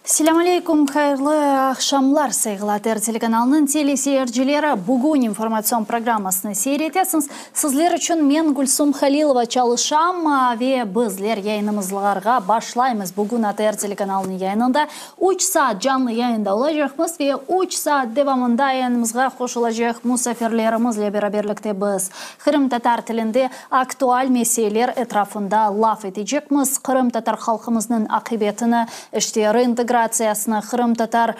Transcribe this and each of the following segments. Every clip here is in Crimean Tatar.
Selâm aleyküm, hayırlı aqşamlar, sayğılı ATR telekanalınıñ teleseyircileri. Bugün informatsion programmasını seyir etesiñiz. Sizler içün men, Gülsum Halilova, çalışam ve bizler yayınımızlarğa başlaymız. Bugün ATR telekanalınıñ yayınında üç saat canlı yayında olacaqmız ve üç saat devamında yayınımızğa qoşulacaq musafirlerimizle beraberlikte biz qırımtatar tilinde Aktual meseleler etrafında laf etecekmiz, qırımtatar halqımıznıñ aqibetini, işte, reintegratsiyasını, qırımtatar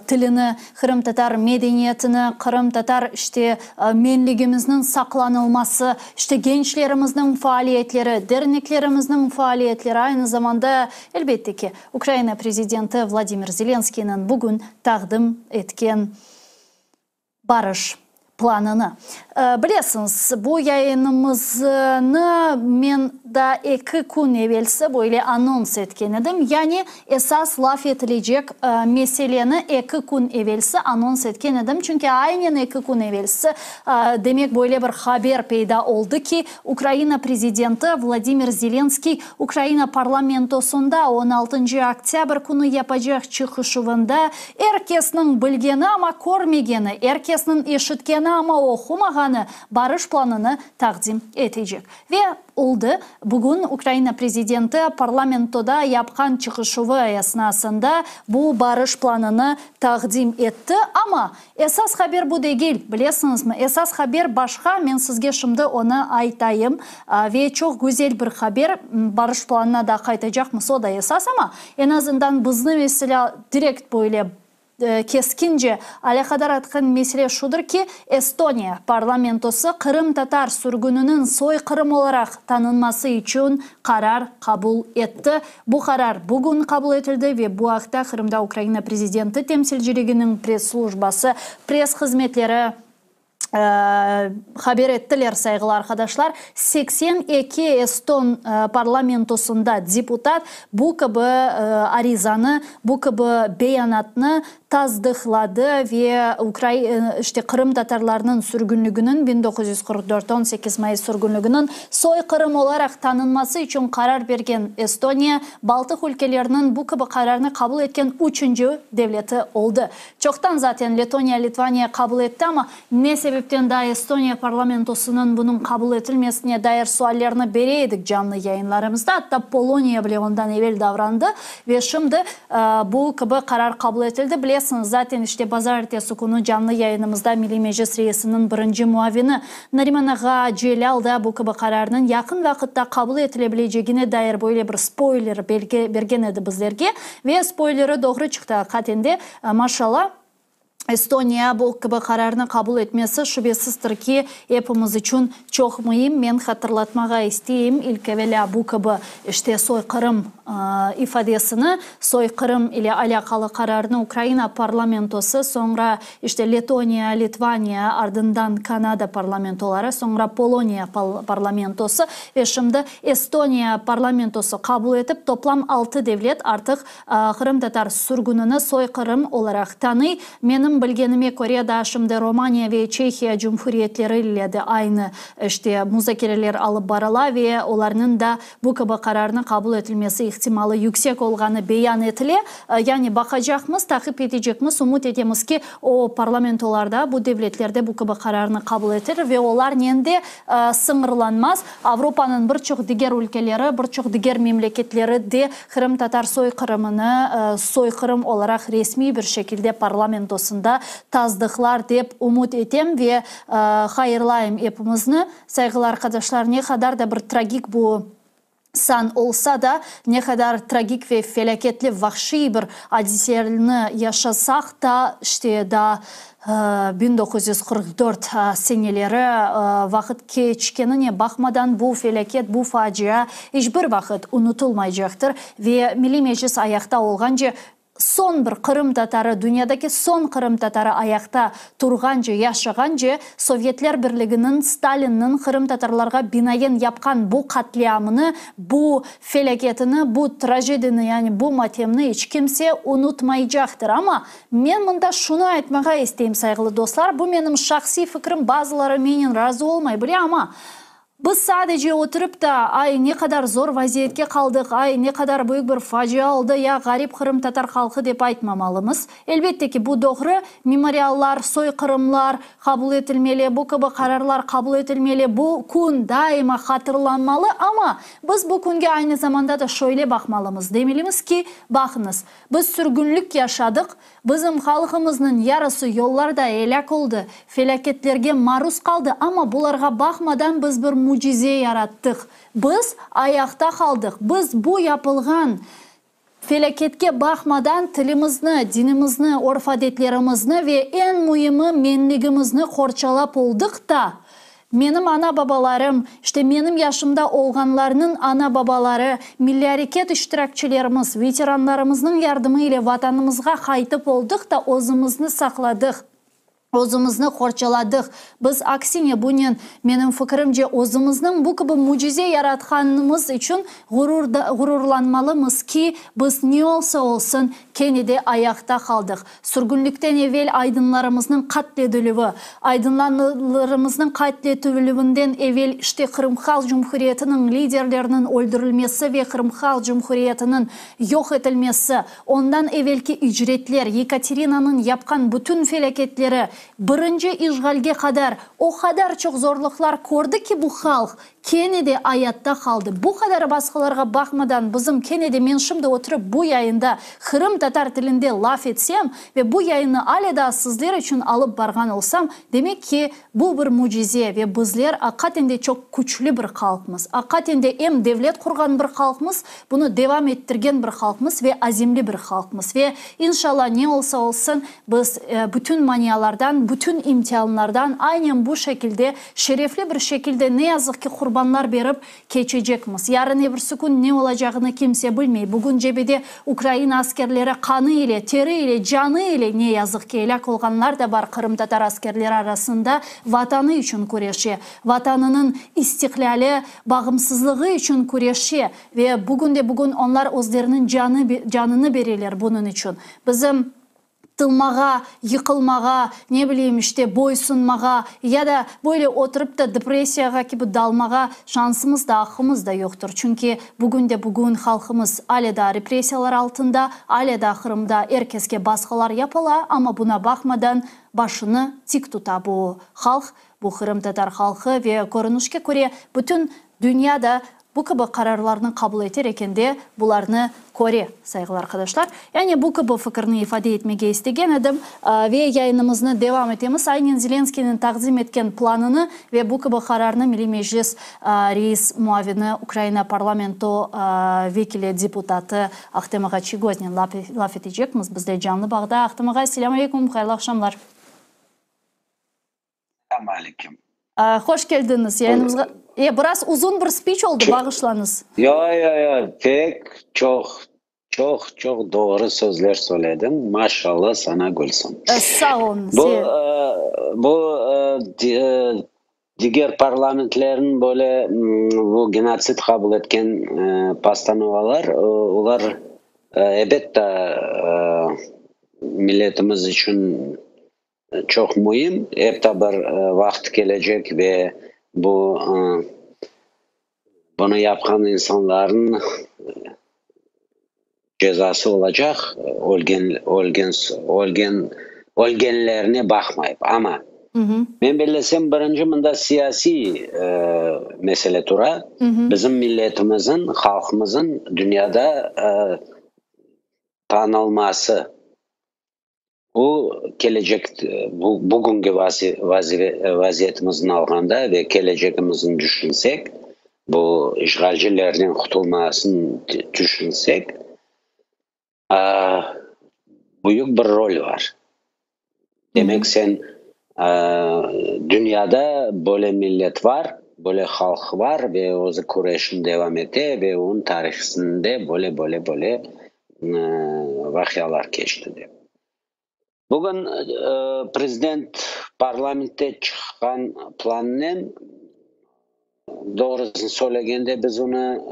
tilini, qırımtatar medeniyetini, qırımtatar, işte, menligimizniñ saqlanılması, işte, gençlerimizniñ faaliyetleri, derneklerimizniñ faaliyetleri, aynı zamanda, elbette ki, Ukraina prezidenti Vladimir Zelenskıynıñ bugün taqdim etken barış planını. Bilesiñiz, bu yayınımıznı men daa eki kün evelsi böyle anons etken edim. Yani esas laf etilecek meseleni eki kün evelsi anons etken edim. Çünki aynen eki kün evelsi, demek, böyle bir haber peyda oldı ki, Ukraina prezidenti Vladimir Zelenskiy Ukraina parlamentosında on altıncı oktâbr künü yapacaq çıqışuvında er kesniñ bilgeni, amma körmegeni, er kesniñ eşitkeni, amma oqumağanı barış planını taqdim etecek. Ve oldı, bugün Ukraina prezidenti parlamentoda yapqan çıqışuvı esnasında bu barış planını taqdim etti, amma Esas haber bu degil, bilesiñizmi, esas haber başqa, men sizge şimdi onı aytayım. Ve çoq güzel bir haber, barış planına da qaytacaqmız, o da esas, amma eñ azından bizni, meselâ, direkt böyle keskince alâqadar etken mesele şudır ki, Estoniya parlamentosı qırımtatar sürgüniniñ soyqırım olaraq tanınması içün qarar qabul etti. Bu qarar bugün qabul etildi ve bu aqta Qırımda Ukraina prezidenti temsilciliginiñ press-slujbası, press-hızmetleri haber ettiler, sayğılı arqadaşlar. 82 eston parlamentosında deputat bu kibi arizanı, bu kibi beyanatnı tasdıqladı ve işte qırımtatarlarnıñ sürgünliginiñ, 1944 18 mayıs sürgünliginiñ soyqırım olaraq tanınması içün qarar bergen Estoniya, Baltıq ülkeleriniñ bu kibi qararnı qabul etken üçünci devleti oldı. Çoqtan zaten Letoniya, Litvaniya qabul etti, amma ne sebepten daa Estoniya parlamentosınıñ bunıñ qabul etilmesine dair suallerni bere edik canlı yayınlarımızda, atta Poloniya bile ondan evel davrandı ve şimdi bu kibi qarar qabul etildi. Bilesiñiz, zaten işte bazarertesi künü canlı yayınımızda Milliy Meclis reisiniñ birinci muavini Nariman ağa Celâl da bu kibi qararnıñ yaqın vaqıtta qabul etile bilecegine dair böyle bir spoyler bergen edi bizlerge ve spoyleri doğru çıqtı aqiqaten de, maşallah. Estoniya bu kibi qararnı qabul etmesi, şübesiztir ki, epimiz içün çoq müim. Men hatırlatmağa isteyim, ilk evelâ bu kibi, işte, soyqırım ifadesini, soyqırım ile alâqalı qararnı Ukraina parlamentosı, soñra, işte, Letoniya, Litvaniya, ardından Kanada parlamentoları, soñra Poloniya parlamentosı ve şimdi Estoniya parlamentosı qabul etip, toplam altı devlet artıq Qırımtatar sürgünini soyqırım olaraq tanıy. Menim bilgenime köre, daa şimdi Romaniya ve Çehiya cumhuriyetleri ile de aynı, işte, muzakereler alıp barıla ve olarnıñ da bu kibi qararnı qabul etilmesi ihtimalı yüksek olğanı beyan etile. Yani baqacaqmız, taqip etecekmiz, ümüt etemiz ki, o parlamentolarda, bu devletlerde bu kibi qararnı qabul etir ve olarnen de sıñırlanmaz. Avropanıñ bir çoq diger ülkeleri, bir çoq diger memleketleri de qırımtatar soyqırımını soyqırım olaraq resmiy bir şekilde parlamentosında tasdıqlar dep ümüt etem ve hayırlayım epimizni. Sayğılı arqadaşlar, ne qadar da bir tragik bu. San olsa da, ne qadar tragik ve felâketli vahşiy bir adiselerni yaşasaq da, işte daa 1944 seneleri vaqıt keçkenine baqmadan bu felâket, bu facia iç bir vaqıt unutılmaycaqtır ve Milliy Meclis ayaqta olğance Soñ bir qırımtatarı, dünyadaki soñ qırımtatarı ayaqta turğance, yaşağance, Sovyetler Birliginiñ, Stalinniñ qırımtatarlarğa binaen yapqan bu qatliamını, bu felâketini, bu trajedini, yani bu matemni iç kimse unutmaycaqtır. Amma men mında şunı aytmağa isteyim, sayğılı dostlar, bu menim şahsiy fikrim, bazıları menen razı olmay bile, amma Biz sadece oturıp da, ay, ne qadar zor vaziyetke qaldıq, ay, ne qadar büyük bir facia oldı, ya ğarip qırımtatar halqı dep aytmamalımız. Elbette ki, bu doğru, memoriallar, soyqırımlar qabul etilmeli, bu kibi qararlar qabul etilmeli, bu kün daima hatırlanmalı, amma biz bu künge aynı zamanda da şöyle baqmalımız, demelimiz ki, baqıñız, biz sürgünlik yaşadıq, Bizim halqımıznıñ yarısı yollarda elâk oldı, felâketlerge maruz qaldı, amma bularğa baqmadan biz bir mücize yarattıq. Biz ayaqta qaldıq. Biz bu yapılğan felâketke baqmadan tilimizni, dinimizni, örf-adetlerimizni ve eñ müimi menligimizni qorçalap oldıq da, Menim ana-babalarım, işte menim yaşımda olğanlarnıñ ana-babaları, milliy areket iştirakçilerimiz, veteranlarımıznıñ yardımı ile Vatanımızğa qaytıp oldıq da özümizni saqladıq, özümizni qorçaladıq. Biz, aksine, bunen, menim fikirimce, özümizniñ bu kibi mücize yaratqanımız içün ğururlanmalımız ki, biz ne olsa olsun, kene de ayaqta qaldıq. Sürgünlikten evel aydınlarımıznıñ qatledilüvi, aydınlarımıznıñ qatletilüvinden evel işte Qırım Halq Cumhuriyetiniñ liderleriniñ öldürilmesi ve Qırım Halq Cumhuriyetiniñ yoq etilmesi, ondan evelki icretler, Yekaterinanıñ yapqan bütün felâketleri, birinci işğalge qadar o qadar çoq zorluqlar kördi ki bu halq, Kene de ayatta qaldı. Bu qadar basqılarğa baqmadan bizim kene de men şimdi oturıp bu yayında qırımtatar tilinde laf etsem ve bu yayınnı ale daa sizler içün alıp barğan olsam, demek ki, bu bir mücize ve bizler aqaten de çoq küçlü bir halqmız. Aqaten de em devlet qurğan bir halqmız, bunı devam ettirgen bir halqmız ve azimli bir halqmız. Ve, inşalla, ne olsa olsun, biz bütün manialardan, bütün imtianlardan aynen bu şekilde Şerefli bir şekilde, ne yazıq ki, qurbanlar berip, keçecekmiz. Yarın-ebirsi kün ne olacağını kimse bilmey. Bugün cebede Ukraina askerleri qanı ile, teri ile, canı ile, ne yazıq ki, elâk olğanlar da bar qırımtatar askerleri arasında, Vatanı içün küreşe, Vatanınıñ istiqlâli, bağımsızlığı içün küreşe ve bugün-de-bugün onlar özleriniñ canı, canını bereler bunıñ içün. Bizim. Tılmağa, yıqılmağa, ne bileyim, işte, boysunmağa ya da böyle oturıp da depressiyağa kibi dalmağa şansımız da, aqqımız da yoqtır. Çünki bugün de bugün halqımız ale daa repressiyalar altında, ale daa Qırımda er keske basqılar yapıla, amma buna baqmadan başını tik tuta bu halq, bu qırımtatar halqı ve körünişke köre bütün dünya da Bu kibi qararlarnı qabul eter ekende bularnı köre, sayğılı arqadaşlar. Yani bu kibi fikirni ifade etmege istegen edim. Ve yayınımıznı devam etemiz. Aynen Zelenskıynıñ taqdim etken planını ve bu kibi qararnı Milliy Meclis reis muavini, Ukraina parlamento vekili, deputatı Ahtem ağa Çiygoznen laf etecekmiz. Bizde canlı bağda. Ahtem ağa, selâm aleyküm, hayırlı aqşamlar. Selâm aleyküm. Hoş keldiñiz yayınımızğa. Biraz uzun bir spiç oldı, bağışlañız. Yo, yo, yo, pek çoq, çoq, çoq doğru sözler söylediñ, maşallah sana Gülsüm. Sağ oluñız. Bu, bu diger parlamentlerniñ böyle bu genotsid qabul etken postanovalar, olar ebet de milletimiz içün Çoq müim, ep ta bir vaqıt kelecek ve bu bunı yapqan insanlarnıñ cezası olacaq, ölgen, ölgen, ölgen, ölgenlerine baqmayıp. Amma men bellesem, birinci mında siyasiy mesele tura, bizim milletimizin, halqımızın dünyada tanılması. Bu kelecek, bu bugünki vaziyetimizni alğanda ve kelecegimizni düşünsek, Bu işğalcilerden qutulmasını tüşünsek, büyük bir rol bar. Demek, sen dünyada böyle millet bar, böyle halq bar ve özü küreşini devam ete ve onıñ tarihisinde böyle, böyle, böyle vaqialar keçti dep. Bugün prezident parlamentte çıqqan planınen, doğrusını söylegende, biz onı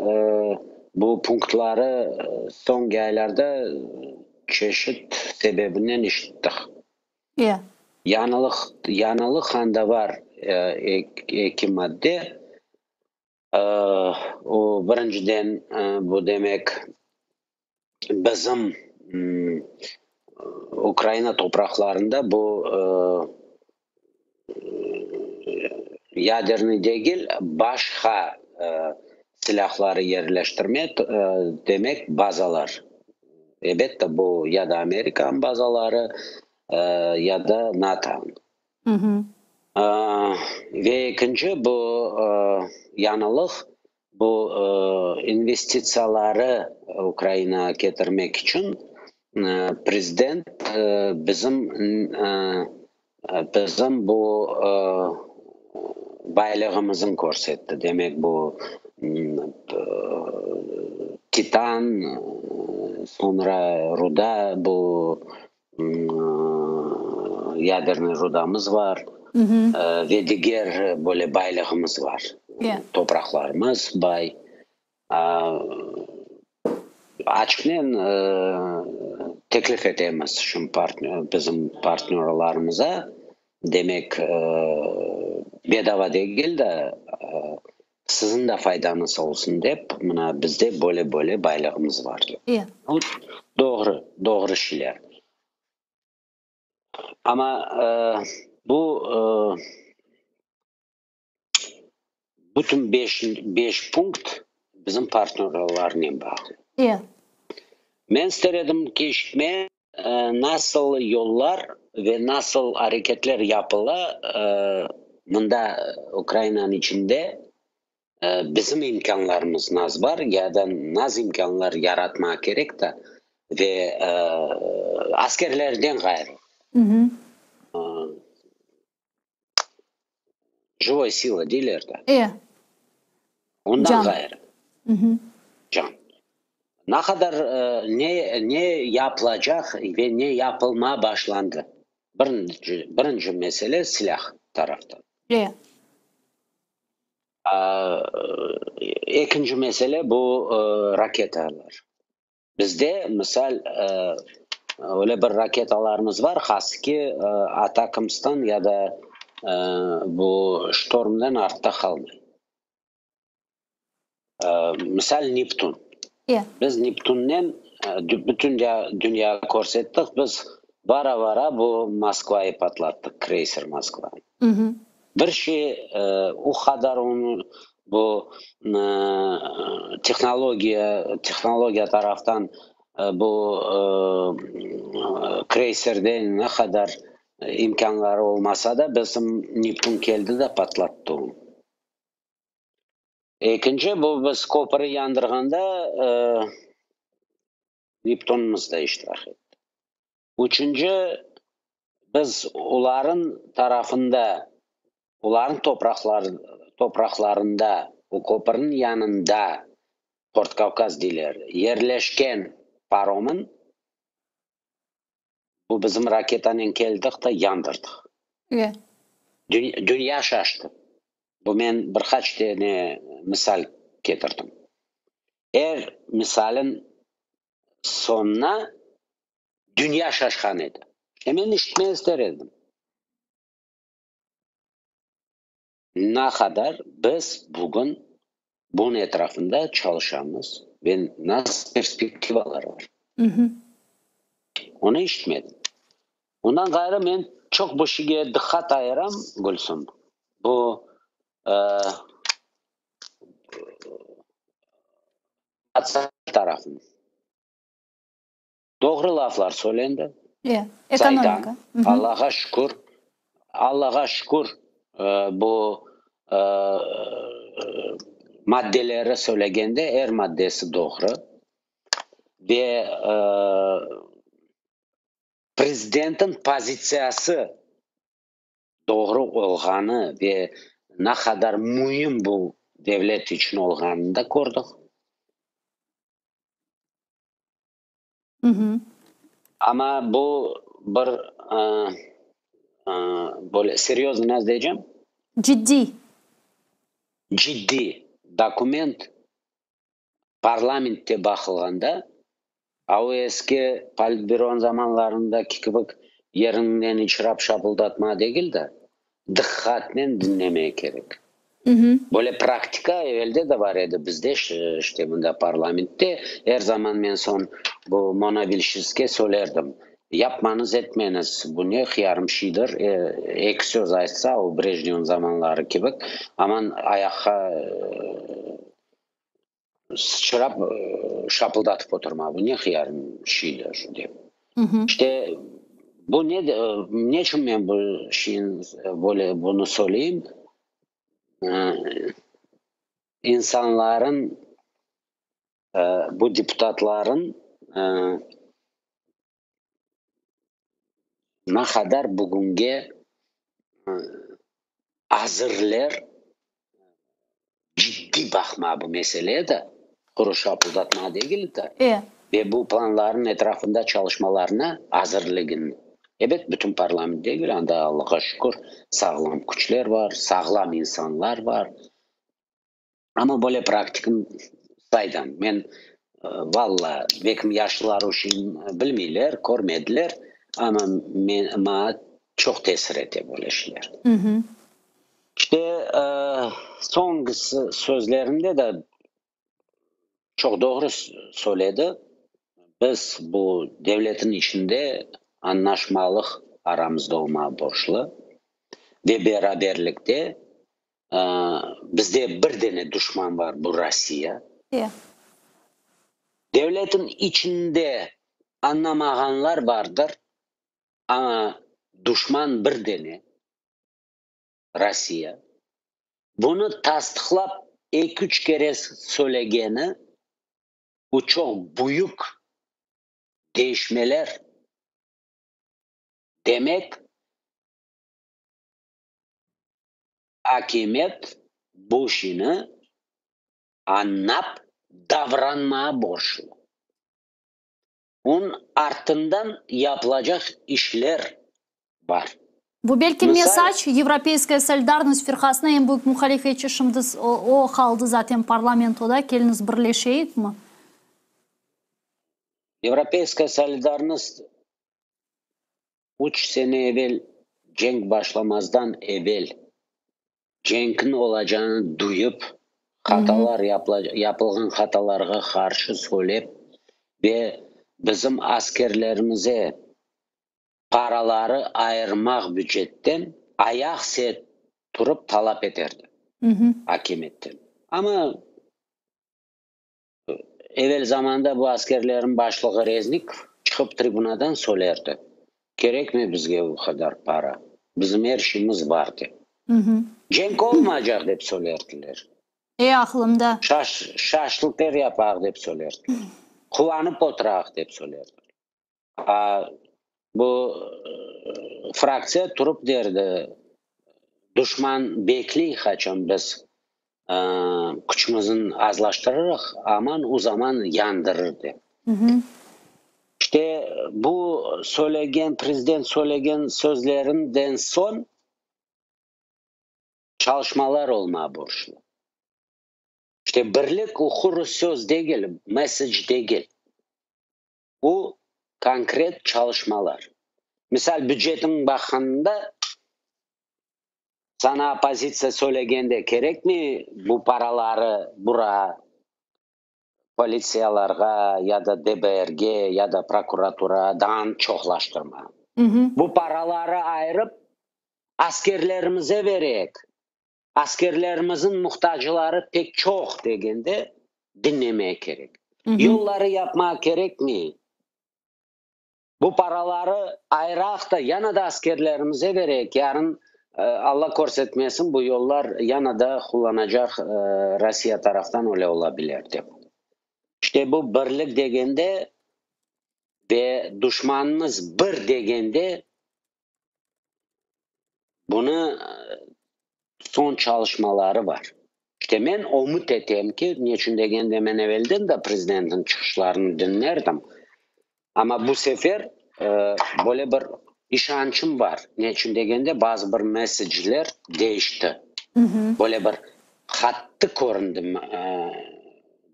bu punktları soñki aylarda çeşit sebebinen işittik. Yañılıq, yañılıq anda bar eki madde. O, birinciden, bu demek, bizim Ukraina topraqlarında bu yadernıy degil, başqa silâhları yerleştirme, demek, bazalar. Elbette, bu ya da Amerikanıñ bazaları, ya da NATOnıñ. Ve ekinci bu yañılıq, bu investitsiyaları Ukrainağa ketirmek içün prezident bizim bizim bu baylığımızın körsetti. Demek, bu titan, soñra ruda, bu Yadernıy rudamız bar ve diger böyle baylığımız bar. Topraqlarımız bay. Açıqnen teklif etemiz şimdi bizim partnörlarımıza, demek, bedava degil de, Siziñ de faydañız olsun dep, mına bizde böyle-böyle baylığımız bar dep. Bu doğru, doğru şeyler. Amma bu bütün beş punkt bizim partnörlarnen bağlı. Men ister edim ki, işitme, nasıl yollar ve nasıl areketler yapıla mında Ukrainanıñ içinde, bizim imkânlarımız naz bar ya da naz imkânlar yaratmağa kerek da ve askerlerden ğayrı, živoy sila deyler da, ondan ğayrı, can. Ne qadar ne ne yapılacaq ve ne yapılma başlandı? Birinci, birinci mesele silâh taraftan. Ekinci mesele bu raketalar. Bizde, misal, öyle bir raketalarımız var, hası ki, Atakamstan ya da bu Ştormdan artta qalmay. Misal, Neptun. Biz Neptunnen bütün dünya körsettik, biz vara-vara bu Moskvayı patlattıq, kreyser Moskvanı. Bir şey, o qadar onı bu tehnologiya, tehnologiya taraftan bu kreyserde ne qadar imkânları olmasa da, bizim Neptun keldi de patlattı onı. Ekinci, bu biz köpüri yandırğanda Neptunımız da iştirak etti. Üçünci, biz olarnıñ tarafında, olarnıñ topraqlarında, o köpürniñ yanında, Port Kavkaz deyler, yerleşken paromın, bu bizim raketanen keldik de yandırdıq. Dünya şaştı. Bu men bir qaç tane misal ketirdim. Er misalin soñuna dünya şaşqan edi. E men işitmege ister edim. Ne qadar biz bugün bunıñ etrafında çalışamız ve nasıl perspektivalar bar. Onı işitmedim. Ondan ğayrı men çoq bu şeyge diqqat ayıram, Gülsüm. Bu tarafını. Doğru laflar söylendi. Ekonomika. Allağa şükür, Allağa şükür, bu. Maddeleri söylegende er maddesi doğru ve prezidentniñ pozitsiyası doğru olğanı ve ne qadar müim bu devlet içün olğanını da kördik. Amma bu bir böyle seryoznıy nasıl deycem? Ciddiy. Ciddiy dokument parlamentte baqılğanda, a o eski Politbüronıñ zamanlarındaki kibi yeriñden içirap şapıldatma degil de, diqqatnen diñlemege kerek. Böyle praktika evelde de bar edi bizde, işte mında parlamentte. Er zaman men soñ bu monobilşistke söylerdim, yapmañız, etmeñiz, bu ne hıyarım şiydir, eki söz aytsa, o Brejnevniñ zamanları kibi, aman ayaqqa sıçrap şapıldatıp oturma, bu ne hıyarım şiydir, dep. İşte bu ne, neçün men bu şeyni böyle bunı söyleyim? İnsanların, bu deputatların ne qadar bugünge azırler ciddiy baqma bu meseleye de, quru şapıldatma degil de, ve bu planlarnıñ etrafında çalışmalarına azırligini. Ebet, bütün parlament degil, anda, Allağa şükür, sağlam küçler bar, sağlam insanlar bar. Amma böyle praktikim saydan. Men, valla, belkim yaşlılar o şeyni bilmeyler, körmediler, amma men, maña çoq tesir ete böyle şeyler. İşte, soñki sözlerinde de çoq doğru söyledi, biz bu devletin içinde añlaşmalıq aramızda olmağa borclu ve beraberlikte Bizde bir dene duşman bar, bu Rossiya. Devletin içinde añlamağanlar bardır, amma duşman bir dene, Rossiya. Bunı tasdıqlap eki-üç kere söylegeni, bu çoq büyük deñişmeler demek. Akimiyet bu işini añlap davranmağa borclu. Onıñ artından yapılacaq işler bar. Bu belki mesac, Yevropeyskaya solidarnost firqasına eñ büyük muhalifetçi şimdi o qaldı zaten parlamentoda, keliñiz birleşeyikmi? Yevropeyskaya solidarnost Üç sene evel, cenk başlamazdan evel, cenkniñ olacağını duyıp, hatalar yapılğan hatalarğa qarşı söylep ve bizim askerlerimize paraları ayırmaq bücetten ayaq set turıp talap eterdi akimiyetten. Amma Evel zamanda bu askerlerniñ başlığı Reznik çıqıp tribunadan söylerdi, Kerekmi bizge bu qadar para, bizim er şeyimiz bar, dep. Cenk olmaycaq, dep söylerdiler. E, aqlımda. Şaşlıkler yapaq, dep söylerdiler. Quvanıp oturaq, dep söylerdiler. A, bu fraktsiya turıp derdi, duşman bekliy qaçan biz küçümüzni azlaştırırıq, aman o zaman yandırır dep. İşte, bu söylegen, prezident söylegen sözlerinden soñ çalışmalar olmağa borclu. İşte, birlik o quru söz degil, message degil. Bu konkret çalışmalar. Misal, bücetniñ baqqanında, saña oppozitsiya söylegende, kerekmi bu paraları bura politsiyalarğa ya da DBRge ya da prokuraturadan çoqlaştırma. Bu paraları ayırıp, askerlerimize berek, askerlerimizniñ muhtacları pek çoq degende diñlemek kerek. Yolları yapmaq kerekmi? Bu paraları ayıraq da, yana da askerlerimize bereyik, yarın. Alla körsetmesin, bu yollar yana da qullanacaq Rossiya taraftan öyle ola bilir dep. İşte bu birlik degende ve duşmanımız bir degende bunı soñ çalışmaları bar. İşte men ümüt etem ki, neçün degende men evelden de prezidentniñ çıqışlarını diñlerdim, amma bu sefer böyle bir işançım bar, neçün degende bazı bir messecler değişti. Böyle bir qattı köründi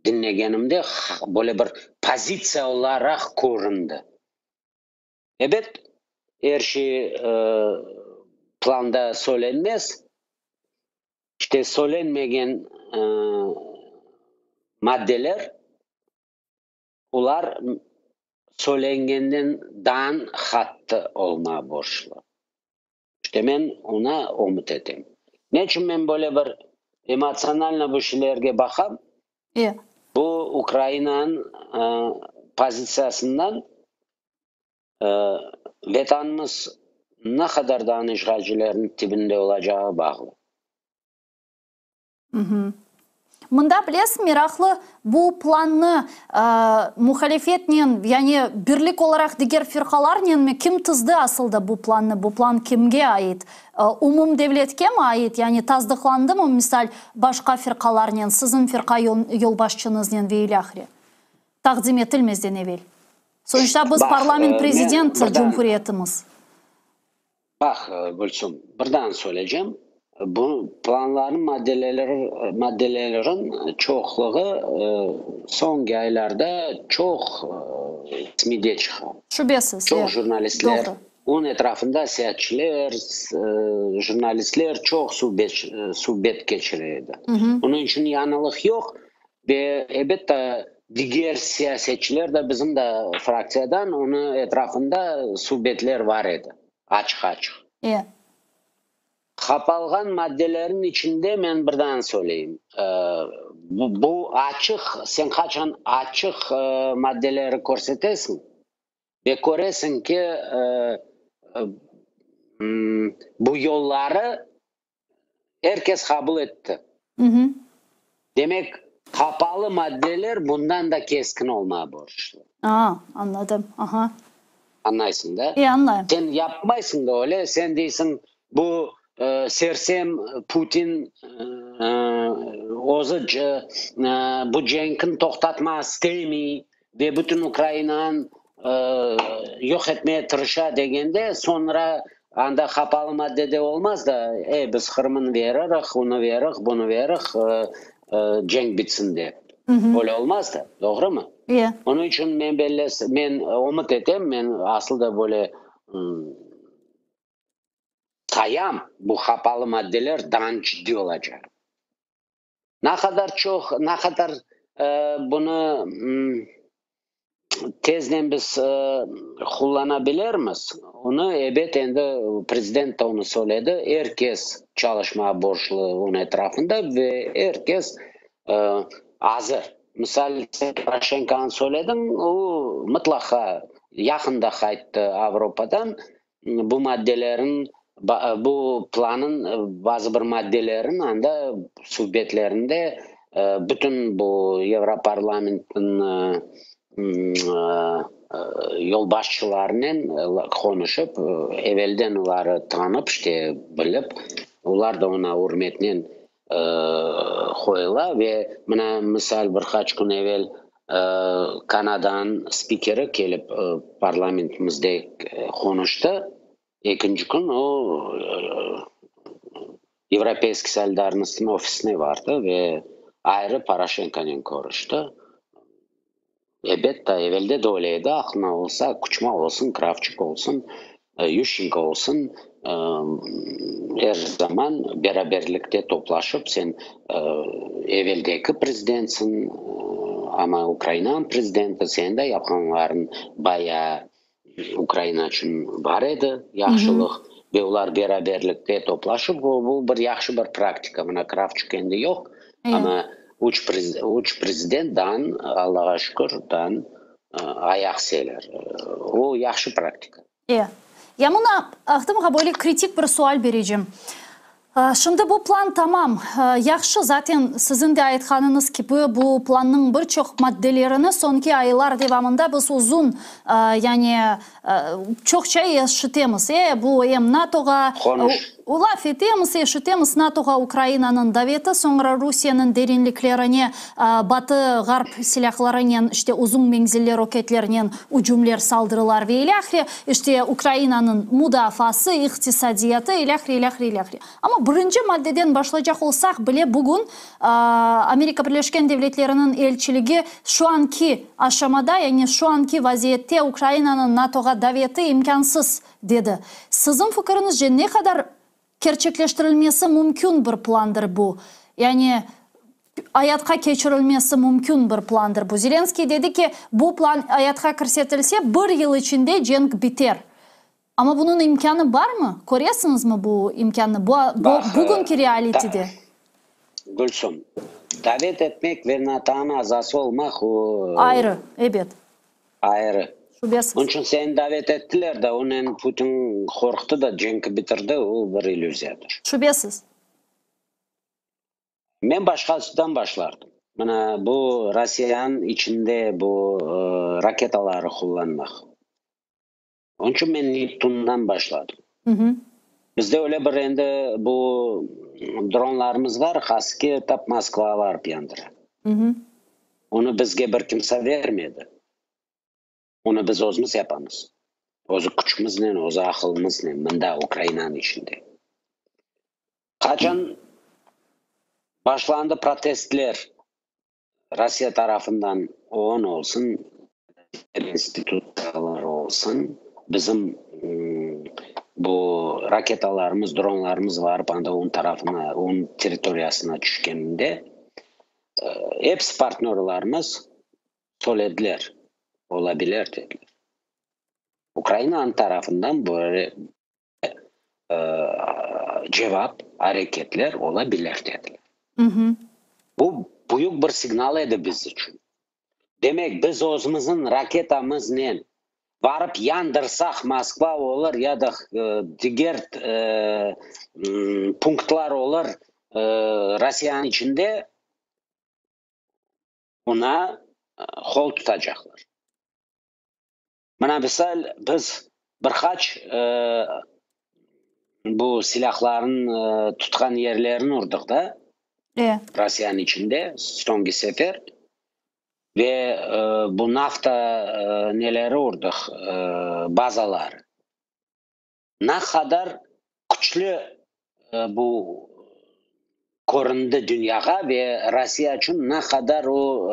diñlegenimde, böyle bir pozitsiya olaraq köründi. Ebet, er şey planda söylenmez. İşte söylenmegen maddeler, olar söylengenden daa qattı olmağa borclu. İşte men oña ümüt etem. Ne içün men böyle bir emotsionalno bu şeylerge baqam? Bu Ukrainanıñ pozitsiyasından Vetanımız ne qadar daa işğalcilerniñ tibinde olacağı bağlı. Mında, bilesiñ, meraqlı, bu plannı muhalefetnen, yani birlik olaraq diger firqalarnenmi, kim tizdi asılda bu plannı, bu plan kimge ait, umum devletke mi ait, yani tasdıqlandımı, misal, başqa firqalarnen, siziñ firqa yolbaşçıñıznen ve ilâhre, taqdim etilmezden evel? Sonuçta biz parlament-prezident cumhuriyetimiz. Baq, Gülsüm, bir daa söyleycem, bu planlarnıñ maddeleri, maddeleriniñ çoqluğı soñki aylarda çoq resmiyde çıqa. Şübesiz, Çoq jurnalistler, onıñ etrafında siyasetçiler, jurnalistler çoq subet, subet keçire edi. Onıñ içün yañılıq yoq. Ve, elbette, diger siyasetçiler de, bizim de fraktsiyadan onıñ etrafında subetler bar edi, açıq-açıq. Qapalğan maddelerniñ içinde men bir daa söyleyim, bu açıq, sen qaçan açıq maddeleri körsetesiñ ve köresiñ ki, bu yolları er kes qabul etti. Demek, qapalı maddeler bundan da keskin olmağa borclu. A, añladım, aha. Añlaysıñ da? E, añlayım. Sen yapmaysıñ da öyle, sen deysiñ, bu sersem Putin özü bu cenkni toqtatmağa istemey ve bütün Ukrainanı yoq etmege tırışa degende, soñra anda qapalı maddede olmaz da, e, biz Qırımnı veririk, onı veririk, bunı veririk, cenk bitsin dep. Öyle olmaz da, doğrumı? Onıñ içün men belles, men ümüt etem, men asıl da böyle sayam, bu qapalı maddeler daa ciddiy olacaq. Ne qadar çoq, ne qadar bunı tezden biz qullana bilermiz, onı, ebet, endi prezident de onı söyledi, er kes çalışmağa borclu onıñ etrafında ve er kes azır. Misal, sen Poroşenkonı söylediñ, o mıtlaqa yaqında qayttı Avropadan, bu maddelerin, bu planın bazı bir maddelerin anda subetlerinde bütün bu Yevroparlamentniñ yolbaşçılarınen qonuşıp, evelden oları tanıp, işte, bilip, olar da oña ürmetnen qoyula ve mına, misal, bir qaç kün evel Kanadanıñ spikeri kelip parlamentimizde qonuştı, ekinci kün o Yevropeyskiy solidarnostnıñ ofisine bardı ve ayrı Poroşenkonen körüşti. Elbette, evelde de öyle edi, aqlıña olsa, Kuçma olsun, Kravçuk olsun, Yuşçenko olsun, er zaman beraberlikte toplaşıp, sen eveldeki prezidentsiñ, amma Ukrainanıñ prezidenti, seniñ de yapqanlarıñ bayağı Ukraina içün bar edi, yahşılıq, ve olar beraberlikte toplaşıp, bu bir yahşı bir praktika. Mına Kravçuk endi yoq, amma üç üç prezident dan, Allağa şükür, dan ayaq seler. O yahşı praktika. E. Ya mına, Ahtem ağa, böyle kritik bir sual berecem. Şimdi bu plan tamam, yahşı, zaten siziñ de aytqanıñız kibi, bu plannıñ bir çoq maddelerini soñki aylar devamında biz uzun, yani çoqça eşitemiz. E, bu em NATOğa, laf etemiz, eşitemiz, NATOğa Ukrainanıñ daveti, soñra Rusiyeniñ derinliklerine Batı, Ğarp silâhlarınen, işte uzun menzilli roketlernen ücümler, saldırılar ve ilâhre, işte Ukrainanıñ mudafaası, iqtisadiyatı, ilâhre, ilâhre, ilâhre. Amma birinci maddeden başlaycaq olsaq bile, bugün Amerika Birleşken Devletleriniñ elçiligi şu anki aşamada, yani şu anki vaziyette Ukrainanıñ NATOğa daveti imkânsız, dedi. Siziñ fikiriñizce, ne qadar kerçekleştirilmesi mümkün bir plandır bu? Yani ayatqa keçirilmesi mümkün bir plandır bu. Zelenskıy dedi ki, bu plan ayatqa kirsetilse, bir yıl içinde cenk biter. Amma bunıñ imkânı barmı? Köresiñizmi bu imkânnı bu, bu bugünki realitide? Gülsüm, davet etmek ve NATOnıñ azası olmaq o... Ayrı, ebet. Ayrı. Şübesiz. Onıñ içün seni davet ettiler de, onen Putin qorqtı da, cenki bitirdi, o bir illüziyadır. Şübesiz. Men başqasından başlardım. Mına bu Rossiyanıñ içinde bu raketaları qullanmaq. Onıñ içün men Neptundan başladım. Bizde öyle bir endi bu dronlarımız bar, Husky tap Moskvağa barıp yandıra. Onı bizge bir kimse vermedi. Onı biz özümiz yapamız. Özü küçümiznen, özü aqılımıznen, mında, Ukrainanıñ içinde. Qaçan başlandı protestler Rossiya tarafından, OON olsun, institutsiyalar olsun, bizim bu raketalarımız, dronlarımız varıp anda onıñ tarafına, onıñ territoriyasına tüşkeninde, episi partnörlarımız söylediler, olabilir dediler. Ukrainanıñ tarafından böyle cevap, areketler olabilir dediler. Bu büyük bir signal edi biz içün. Demek, biz özümizniñ raketamıznen barıp yandırsaq, Moskva olur ya da diger punktlar olur Rossiyanıñ içinde, oña qol tutacaqlar. Mına, misal, biz bir qaç bu silâhlarnıñ tutqan yerlerini urdıq da, Rossiyanıñ içinde soñki sefer ve bu nafta neleri urdıq, bazaları. Ne qadar küçlü bu köründi dünyağa ve Rossiya içün ne qadar o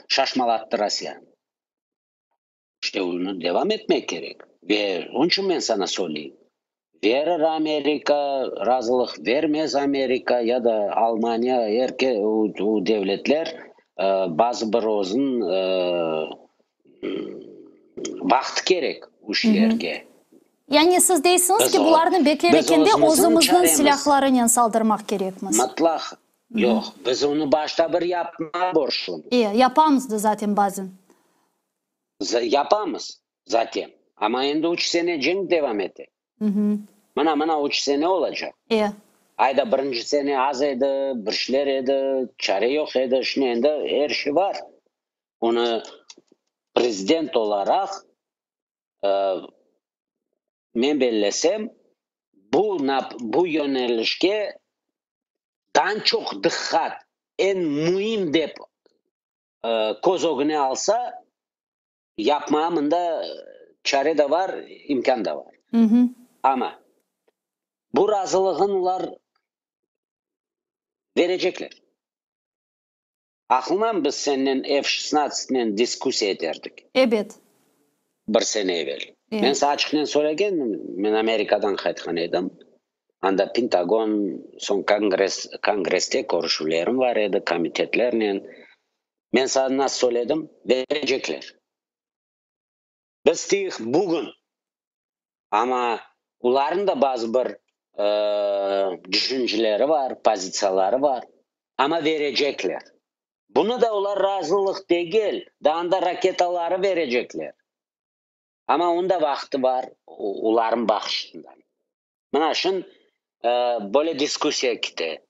şaşmalattı Rossiyanı. İşte onı devam etmek kerek. Ve onıñ içün men sana söyleyim, verir Amerika razılıq, vermez Amerika ya da Almaniya, er ke o devletler bazı bir özüniñ vaqtı kerek o işlerge. Yani siz deysiñiz ki, bularnı bekler ekende özümizniñ silâhlarınen saldırmaq kerekmiz. Mıtlaq. Yoq, biz onı başta bir yapmağa borçlumız. E, yapamız da zaten bazen. Yapamız zaten. Amma endi üç sene cenk devam ete. Mına, mına üç sene olacaq. E. Ayda birinci sene az edi, bir şeyler edi, çare yoq edi. Şimdi endi er şey bar. Onı prezident olaraq men bellesem, bu bu yönelişke daa çoq diqqat, eñ müim dep köz ögüne alsa, yapmağa mında çare de bar, imkân da bar. Amma bu razılığın olar berecekler. Aqlıñam biz sennen F şesnatsıtnen diskussiya eterdik. Ebet. Bir sene evel. Men saña açıqnen söylegendim, men Amerikadan qaytqan edim. Anda Pentagon, soñ Kongress, Kongresste körüşüvlerim bar edi, komitetlernen. Men saña nasıl söyledim? Berecekler. Biz tiyik bugün. Amma olarnıñ da bazı bir tüşünceleri bar, pozitsiyaları bar. Amma berecekler. Bunı da olar razılıq degil, daa anda raketaları berecekler. Amma onda vaqtı bar, olarnıñ baqışından. Mına şun böyle diskussiya kete.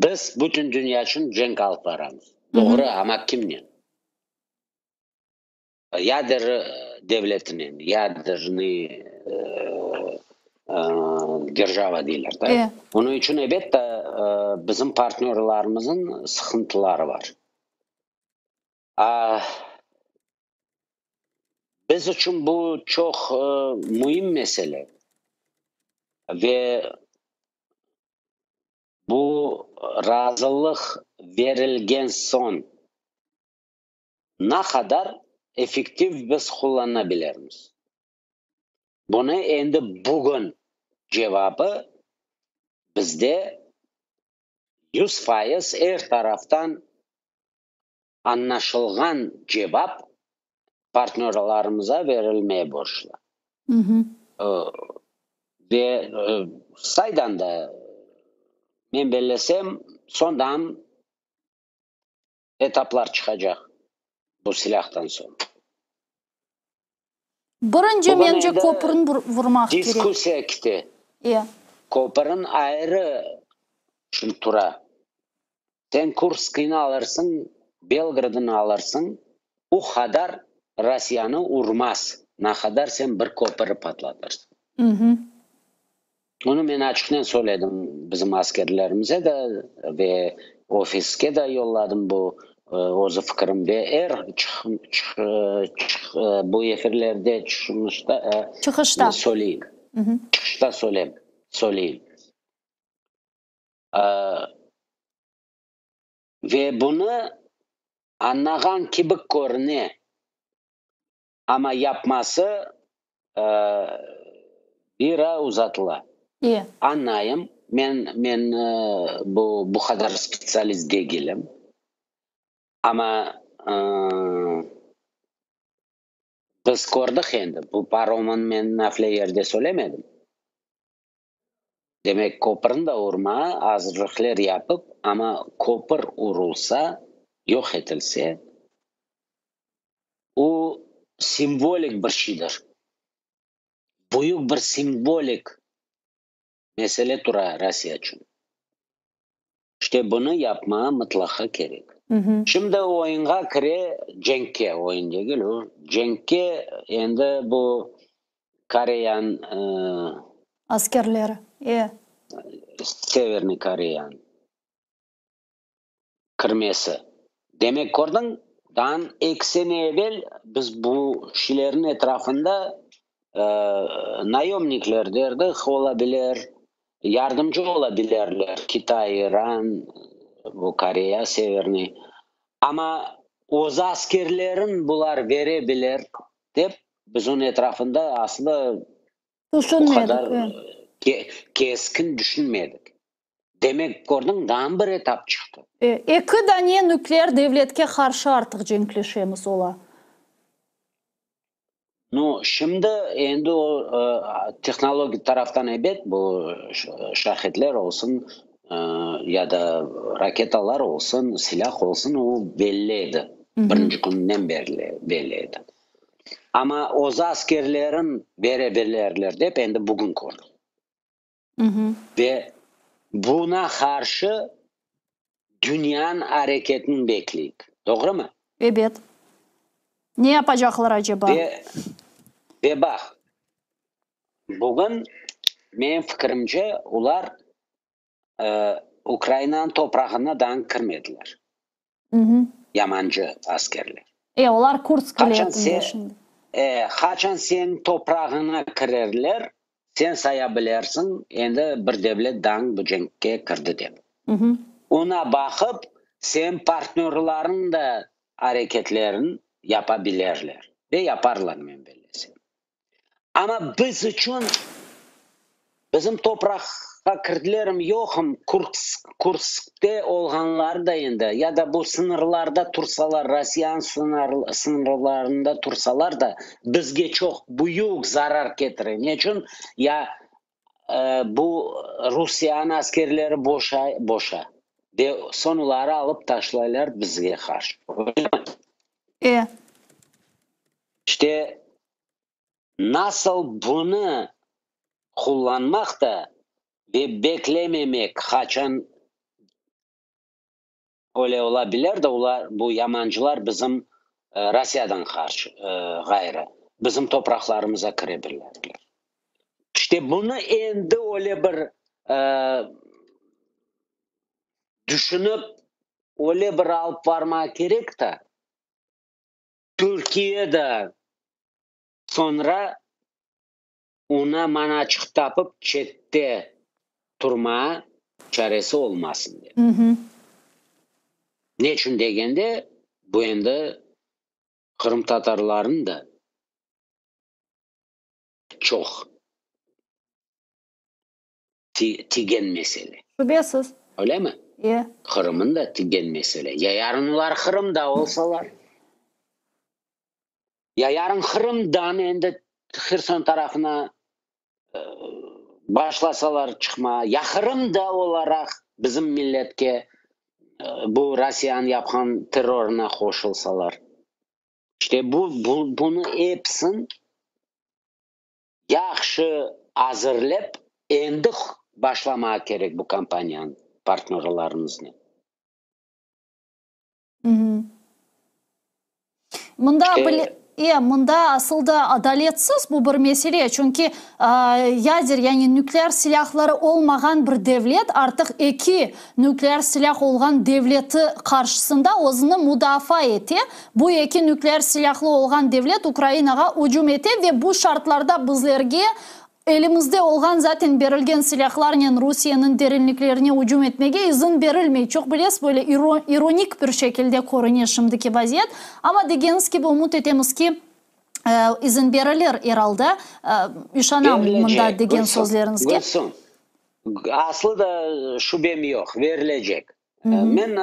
Biz bütün dünya içün cenk alıp baramız. Doğru, amma kimnen? Yader devletinen, yadernıy derjava deyler da. Onıñ içün, elbette, bizim partnörlarımıznıñ sıqıntıları bar. Biz içün bu çoq müim mesele ve bu razılıq berilgen soñ ne qadar effektiv biz qullana bilermiz? Bunı endi bugün cevabı bizde 100% er taraftan añlaşılğan cevap partnörlarımıza verilmeye borclu. Ve saydan da, men bellesem, soñdan etaplar çıqacaq bu silâhtan soñ. Birinci, mence, köpürni vurmaq kerek. Diskussiya kete. Köpürin ayrı şimdi tura. Sen Kurskıynı alırsıñ, Belgorodnı alırsıñ, o qadar Rossiyanı urmaz, na qadar sen bir köpüri patlatırsıñ. Bunı men açıqnen söyledim bizim askerlerimize de ve ofiske de yolladım bu özü fikirim ve er bu efirlerde çıqışta söyleyim. Çıqışta söyleyim. Ve bunı añlağan kibi körüne, amma yapması bira uzatıla. Añlayım, men men bu bu qadar spetsialist degilim, amma biz kördik endi, bu paromnı men nafile yerde söylemedim. Demek, köpürni de urma, azırlıqler yapıp, amma köpür urulsa, yoq etilse, o simvolik bir şeydir. Büyük bir simvolik mesele tura Rossiya içün. İşte bunı yapmağa mıtlaqa kerek. Şimdi oyunğa kire, cenkke, oyun degil o, cenkke endi bu Koreyan Askerleri, e. Severnıy Koreyan kirmesi. Demek, kördiñ, daa eki sene evel biz bu şeylerniñ etrafında nayomnikler derdik, olabilir, yardımcı olabilirler, Kitay, İran, bu Koreya Severnıy. Amma öz askerlerin bular bere bilir dep, biz onıñ etrafında aslı o qadar keskin düşünmedik. Demek, kördiñ, daa bir etap çıqtı. Eki dane nükleer devletke qarşı artıq cenkleşemiz ola. Nu, şimdi endi o tehnologik taraftan ebet, bu şahedler olsun, ya da raketalar olsun, silâh olsun, o belli edi, birinci künden berli belli edi. Amma öz askerlerin bere bilirler dep endi bugün kördik. Ve buna qarşı dünyanıñ areketini bekleyik. Doğrumı? Ebet. Ne yapacaqlar aceba? Ve, ve baq, bugün, menim fikirimce, olar Ukrainanıñ toprağına daa kirmediler. Yamancı askerler. E, olar Kursk vilâyetinde şimdi. E, qaçan seniñ toprağıña kirerler, sen saya bilersiñ, endi bir devlet dañ bu cenkke kirdi dep. Oña baqıp, seniñ partnörlarıñ da areketlerin yapa bilerler ve yaparlar, men bellesem. Amma biz içün, bizim topraqqa kirdilermi, yoqmı, Kurskte olğanları da endi, ya da bu sıñırlarda tursalar, Rossiyanıñ sıñırlarında tursalar da, bizge çoq büyük zarar ketire. Ne içün? Ya bu Rusiyanıñ askerleri boşay, boşa ve soñ oları alıp taşlaylar bizge qarşı. E. İşte, nasıl bunı qullanmaq da ve beklememek, qaçan öyle ola bilir de, olar, bu yamancılar bizim Rossiyadan qarşı, ğayrı, bizim topraqlarımıza kire bilirler. İşte, bunı endi öyle bir tüşünip, öyle bir alıp varmaq kerek de, Türkiye de soñra oña manaçıq tapıp çette turmağa çaresi olmasın dep. Neçün degende, bu endi qırımtatarlarnıñ da çoq tigen mesele. Şübesiz. Öylemi? E. Qırımın da tigen mesele. Ya yarın olar Qırımda olsalar? Ya yarın Qırımdan endi Herson tarafına başlasalar çıqmağa, ya Qırımda olaraq bizim milletke bu Rossiyanıñ yapqan terrorına qoşulsalar? İşte bu, bu, bunı epsin Yahşı azırlep, endi başlamağa kerek bu kampaniyanı partnörlarımıznen. Mında, e, mında asıl da adaletsiz bu bir mesele, çünki yader, yani nükleer silâhları olmağan bir devlet artıq eki nükleer silâh olğan devleti qarşısında özüni mudafaa ete. Bu eki nükleer silâhlı olğan devlet Ukrainağa ücüm ete ve bu şartlarda bizlerge elimizde olğan zaten berilgen silâhlarnen Rusiyeniñ derinliklerine ücüm etmege izin berilmey. Çoq bilesiz, böyle ironik bir şekilde körüne şimdiki vaziyet. Amma degeniz kibi, ümüt etemiz ki, izin berilir er alda. İşanam mında degen sözleriñizge. Gülsüm, aslı da şübem yoq, verilecek. Men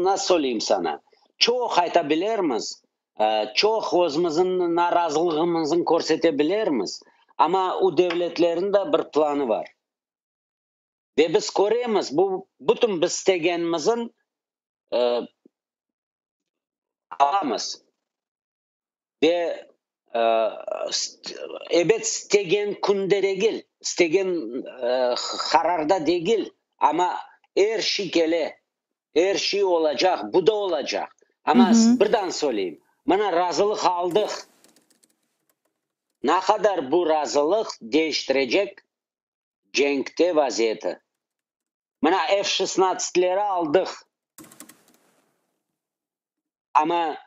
nasıl söyleyim sana, çoq ayta bilermiz, çoq özümizniñ narazılığımıznı körsete bilermiz, amma o devletlerniñ de bir planı bar. Ve biz köremiz, bu bütün biz istegenimizin alamız. Ve ebet, istegen künde degil, istegen qararda degil, amma er şey kele, er şey olacaq, bu da olacaq. Amma birden söyleyim, mına razılıq aldıq, ne qadar bu razılıq deñiştirecek cenkte vaziyeti? Mına F şesnadtsatleri aldıq. Amma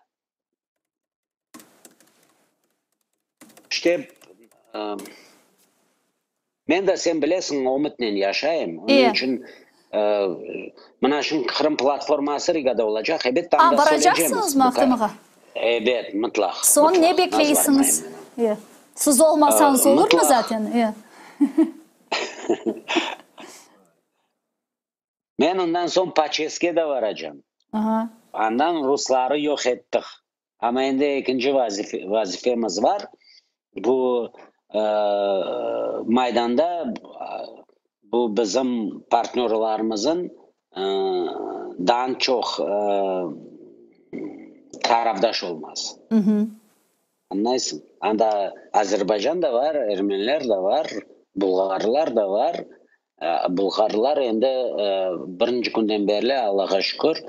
işte, men de, sen bilesiñ, ümütnen yaşayım. Onıñ içün mına şimdi Qırım platforması Rigada olacaq, ebet, anda söyleycemiz. Baracaqsıñızmı mahkemege? Ebet, mıtlaq. Soñ ne bekleysiñiz? Siz olmasañız olurmı zaten? Men ondan soñ Paçeske de varacam. Andan rusları yoq ettik. Amma endi ekinci vazifemiz bar. Bu Maydanda bu bizim partnörlarımızın daa çoq tarafdaş olması. Añlaysıñ? Anda Azerbaycan da bar, ermeniler de bar, bulğarlar da bar. Bulğarlar endi birinci künden berli, Allağa şükür,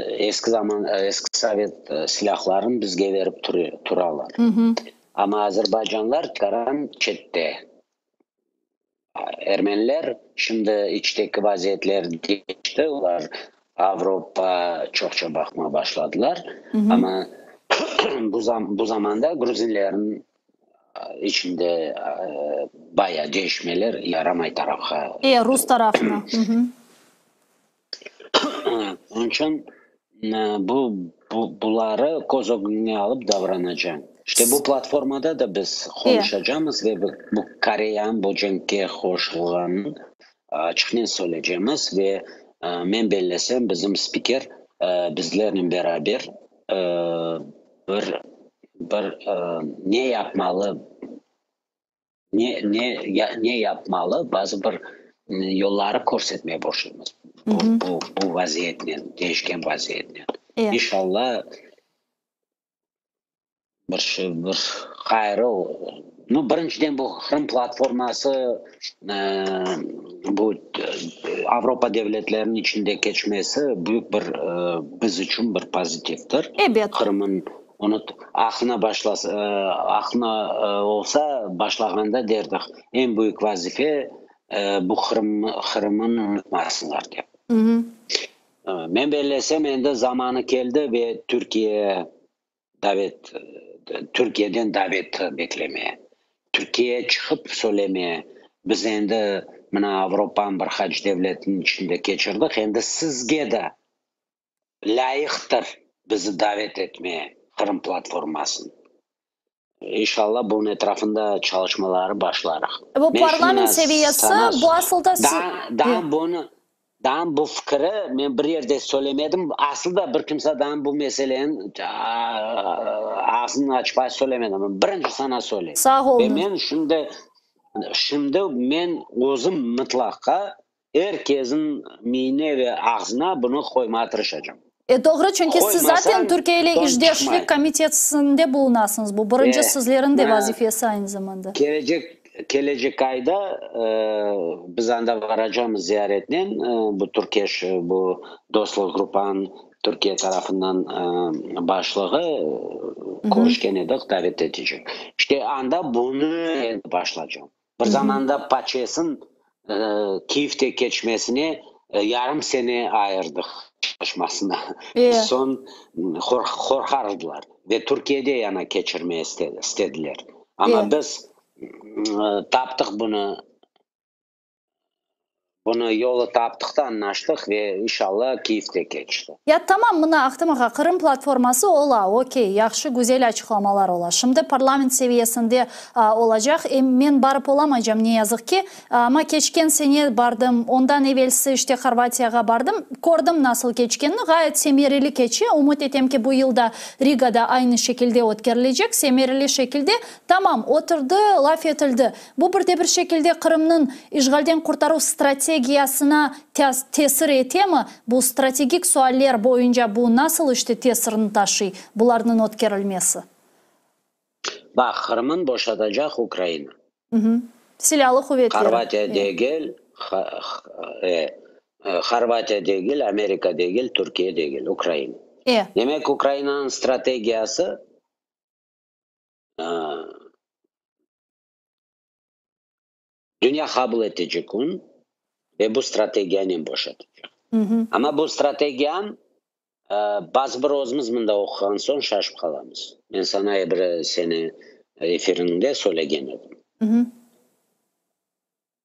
eski zaman, eski sovet silâhlarını bizge berip turalar. Amma azerbaycanlar tikaran çette. Ermeniler şimdi içteki vaziyetler deñişti, olar Avropa çoqça baqmağa başladılar, amma bu zamanda gruzinlerniñ içinde bayağı deñişmeler yaramay tarafqa. E, rus tarafına. Onıñ içün bu, buları köz ögüne alıp davranacañ. İşte bu platformada da biz qonuşacamız ve bu Koreyanıñ bu cenkke qoşulğanını açıqnen söyleycemiz ve men bellesem bizim spiker bizlernen beraber bir, bir ne yapmalı, Ne, ne, ne yapmalı, bazı bir yolları körsetmeye borçlumız bu, bu, bu vaziyetnen, değişken vaziyetnen. İnşallah. Bir şey, bir hayırı, nu, birinciden bu Qırım platforması bu Avropa devletleriniñ içinde keçmesi büyük bir biz içün bir pozitivdir. Ebet. Qırımın unut aqlına başlasa, aqlına olsa başlağanda derdik, eñ büyük vazife bu Qırım, Qırımın unutmasınlar dep. Men bellesem, endi zamanı keldi ve Türkiye davet, Türkiyeden davet beklemeye, Türkiye çıqıp söylemeye, biz endi mına Avropanıñ bir qaç devletiniñ içinde keçirdik, endi sizge de lâyıqtır bizi davet etmeye Qırım platformasını. İnşallah, bunıñ etrafında çalışmaları başlarıq. Bu parlament seviyesi, bu asılda. Daa bunı Daa bu fikri men bir yerde söylemedim. Aslı da bir kimse daa bu meseleni ağzını açpay söylemedi. Men birinci sana söyleyim. Sağ Ve oluñız. men şimdi, şimdi men özüm mıtlaqqa er kesin miyine ve ağzına bunı qoymağa tırışacağım. E, doğru, çünki siz zaten Qoymasañ, Türkiye ile soñ işdeşlik çıqmay. komitetsinde bulunasıñız. Bu birinci E, sizleriñ de mına vazifesi aynı zamanda. kelecek, kelecek ayda biz anda varacamız ziyaretnen, bu Türkeş, bu dostluq gruppanıñ Türkiye tarafından başlığı körüşken edik, davet etecek. İşte anda bunı endi başlacam. Bir zamanda PACEsniñ Kiyevde keçmesine yarım sene ayırdıq çalışmasına. Soñ qorqardılar ve Türkiyede yana keçirmeye istediler. Amma biz taptıq bunı. Bunı yolu taptıq da, añlaştıq ve inşallah Kiyevde keçti. Ya tamam, mına, Ahtem ağa, Qırım platforması ola, okey, yahşı, güzel açıqlamalar ola. Şimdi parlament seviyesinde olacaq, em men barıp olamaycam, ne yazıq ki, amma keçken sene bardım, ondan evelsi işte Horvatiyağa bardım, kördim nasıl keçkenini, ğayet semereli keçe, ümüt etem ki, bu yıl da Rigada aynı şekilde ötkerilecek, semereli şekilde, tamam, oturdı, laf etildi. Bu bir de bir şekilde Qırımnıñ işğalden qurtaruv strategiyasına tesir etemi? Bu strategik sualler boyunca bu nasıl işte tesirini taşıy, bularnıñ ötkerilmesi? Baq, Qırımın boşatacaq Ukraina. Silâlı quvetleri. Horvatiya degil, Horvatiya degil, Amerika degil, Türkiye degil, Ukraina. Demek, Ukrainanıñ strategiyası Dünya qabul etecek onı ve bu strategiyanen boşatacaq. Amma bu strategiyanı bazı bir özümiz mında oquğan soñ şaşıp qalamız. Men sana bir sene efiriñde söylegen edim.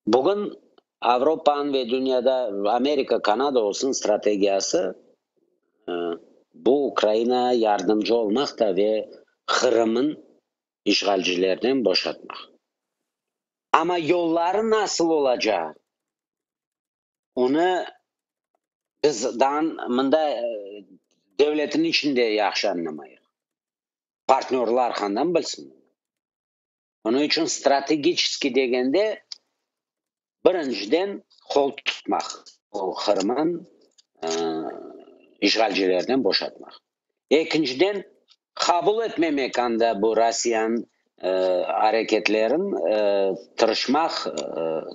Bugün Avropanıñ ve dünyada Amerika, Kanada olsun strategiyası bu Ukrainağa yardımcı olmaq da ve Qırımın işğalcilerden boşatmaq. Amma yolları nasıl olacağı, onı biz daa mında devletniñ içinde yahşı añlamayıq. Partnörlar qandan bilsin bunı? Onıñ içün strategiçeskiy degende, birinciden qol tutmaq, o Qırımın işğalcilerden boşatmaq. Ekinciden, qabul etmemek anda bu Rossiyanıñ areketlerin, tırışmaq,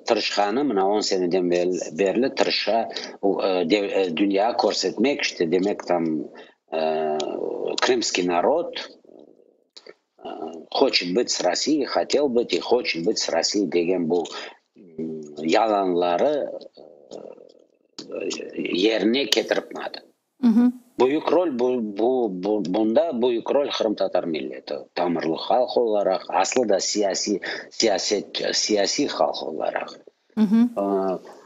tırışqanı, mına on seneden berli tırışa, dünyağa körsetmek, işte, demek, tam krımskiy narod, Hoçet bıt s Rossiyey, hotel bıt i hoçet bıt s Rossiyey degen bu yalanları yerine ketiripmadi. Büyük rol bu, bu, bunda büyük rol qırımtatar milleti, tamırlı halq olaraq, aslı da siyasiy, siyaset, siyasiy halq olaraq.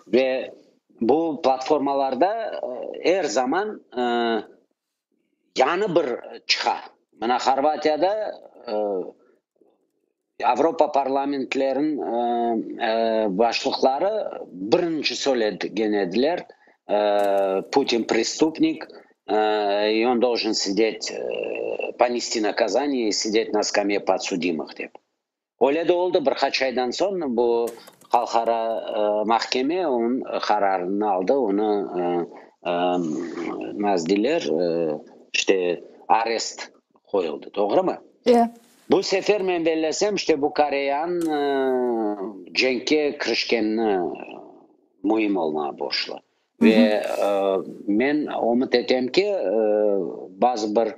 Ve bu platformalarda er zaman Yañı bir çıqa. Mına Horvatiyada Avropa parlamentleriniñ başlıqları birinci söylegen ediler, Putin prestupnik, i on doljen sidet, ponesti nakazaniye i sidet na skamye podsudimıh dep. Öyle de oldı, bir qaç aydan soñ bu halqara mahkeme onıñ qararını aldı, onı nasıl deyler, işte, arest qoyuldı, doğrumı? Bu sefer men bellesem, işte bu Koreyanıñ cenkke kirişkenini müim olmağa borclu. Ve men ümüt etem ki, bazı bir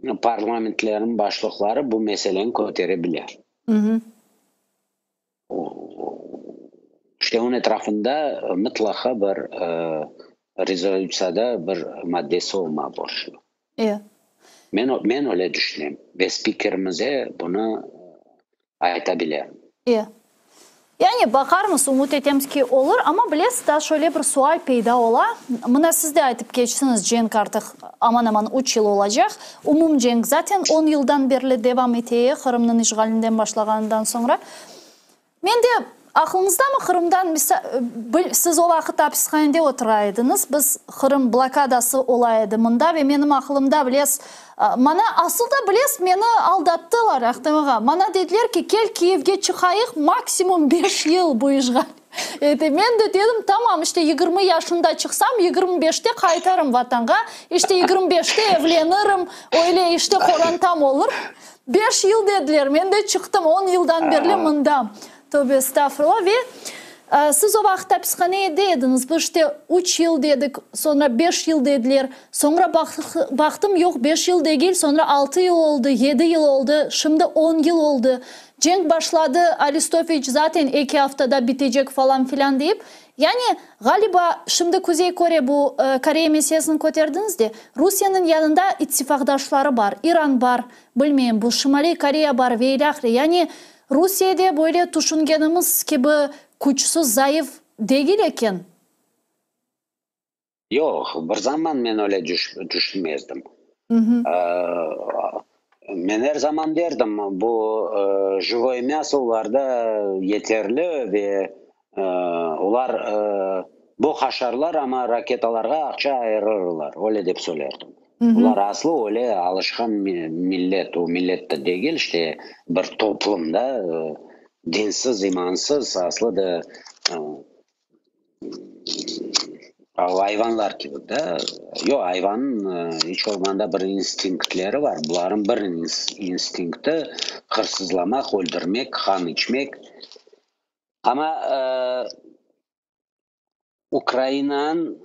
parlamentlerniñ başlıqları bu meseleni kötere biler. İşte onıñ etrafında mıtlaqa bir rezolütsiyada bir maddesi olmağa borclu. Men, men öyle düşünem ve spikerimize bunı ayta bilirim. Yani baqarmız, ümüt etemiz ki, olur, amma bilesiz, daa şöyle bir sual peyda ola. Mına siz de aytıp keçtiñiz, cenk artıq aman-aman üç yıl olacaq. Umum cenk zaten 10 yıldan berli devam ete, Qırımnıñ işğalinden başlağanından soñra. Men de aqlıñızdamı Qırımdan, siz o vaqıt apishanede otura ediñiz, biz Qırım blokadası ola edi mında ve menim aqlımda, bilesiz, Maña asıl da, bilesiz, meni aldattılar, Ahtem ağa. Maña dediler ki, kel Kiyevge çıqayıq, maksimum 5 yıl bu işğal. Men de dedim, tamam, işte 20 yaşında çıqsam, 25-te qaytarım vatanğa, işte 25-te evlenirim, öyle işte qorantam olur. 5 yıl dediler, men de çıqtım, 10 yıldan berli mındam. Tövbe estağfurullah. Ve siz o vaqıt apishanede ediñiz, biz işte 3 yıl dedik, soñra 5 yıl dediler, soñra baqtım, yoq, 5 yıl degil, soñra 6 yıl oldı, 7 yıl oldı, şimdi 10 yıl oldı. Cenk başladı, Arestoviç zaten 2 aftada bitecek falan filan deyip. Yani, ğaliba, şimdi Kuzey Kore bu Koreya meselesini köterdiñiz de, Rusiyeniñ yanında ittifaqdaşları bar, İran bar, bilmeyim, bu Şimaliy Koreya bar ve ilâhre. Yani, Rusiyede böyle tüşüngenimiz kibi küçsüz, zayıf degil eken. Yoq, bir zaman men öyle tüşünmezdim. Men er zaman derdim, bu jivoy myaso olarda yeterli ve olar boq aşarlar, amma raketalarğa aqça ayırırlar, öyle dep söylerdim. Olar aslı öyle alışqan millet, o millet de degil, işte bir toplum da, dinsiz, imansız, aslı da ayvanlar kibi da. Yoq, ayvannıñ iç olmağanda bir instinktleri bar, bularnıñ bir instinkti hırsızlamaq, öldürmek, qan içmek. Amma Ukrainanıñ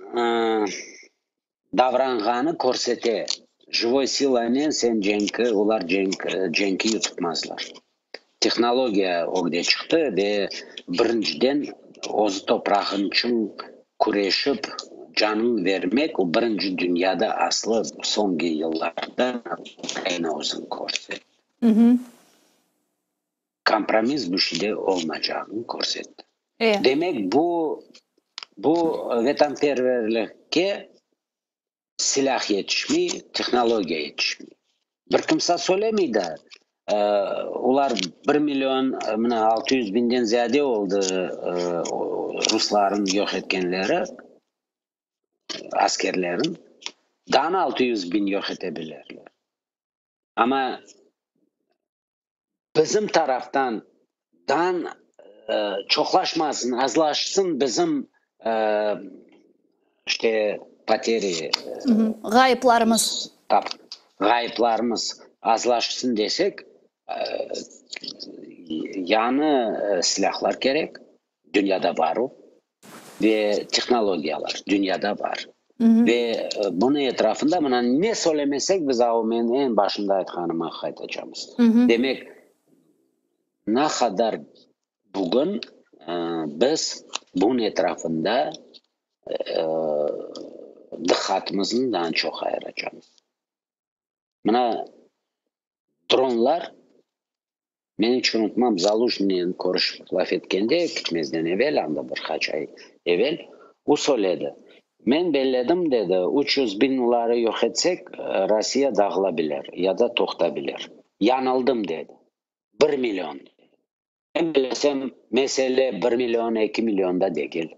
davranğanı körsete, jivoy silanen sen cenki, olar cenk, cenki yutmazlar. Tehnologiya ögde çıqtı ve birinciden öz toprağıñ içün küreşip canıñ vermek, o birinci dünyada aslı soñki yıllarda Ukraina özüni körsetti. Kompromiss bu şeyde olmacağını körsetti. Demek, bu vatanperverlikke silâh yetişmey, tehnologiya yetişmey. Bir kimse söylemey de, olar 1 million, mına 600 binden ziyade oldı rusların yoq etkenleri, askerlerin, daa 600 bin yoq ete bilirler. Amma bizim taraftan dan çoqlaşmasın, azlaşsın bizim işte poteri, ğayıplarımız. Ğayıplarımız azlaşsın desek, yañı silâhlar kerek, dünyada bar o, ve tehnologiyalar dünyada bar. Ve bunıñ etrafında mına ne söylemesek, biz o men eñ başında aytqanıma qaytacamız. Demek, ne qadar bugün biz bunıñ etrafında diqqatımıznı daa çoq ayıracamız. Mına dronlar, men iç unutmam, Zalujnınen körüşip laf etkende, ketmezden evel, anda bir qaç ay evel, o söyledi: Men belledim, dedi, 300 biñ oları yoq etsek, Rossiya dağılabilir ya da toqtabilir. Yañıldım, dedi. 1 million. Men bellesem, mesele 1 million, 2 millionda degil.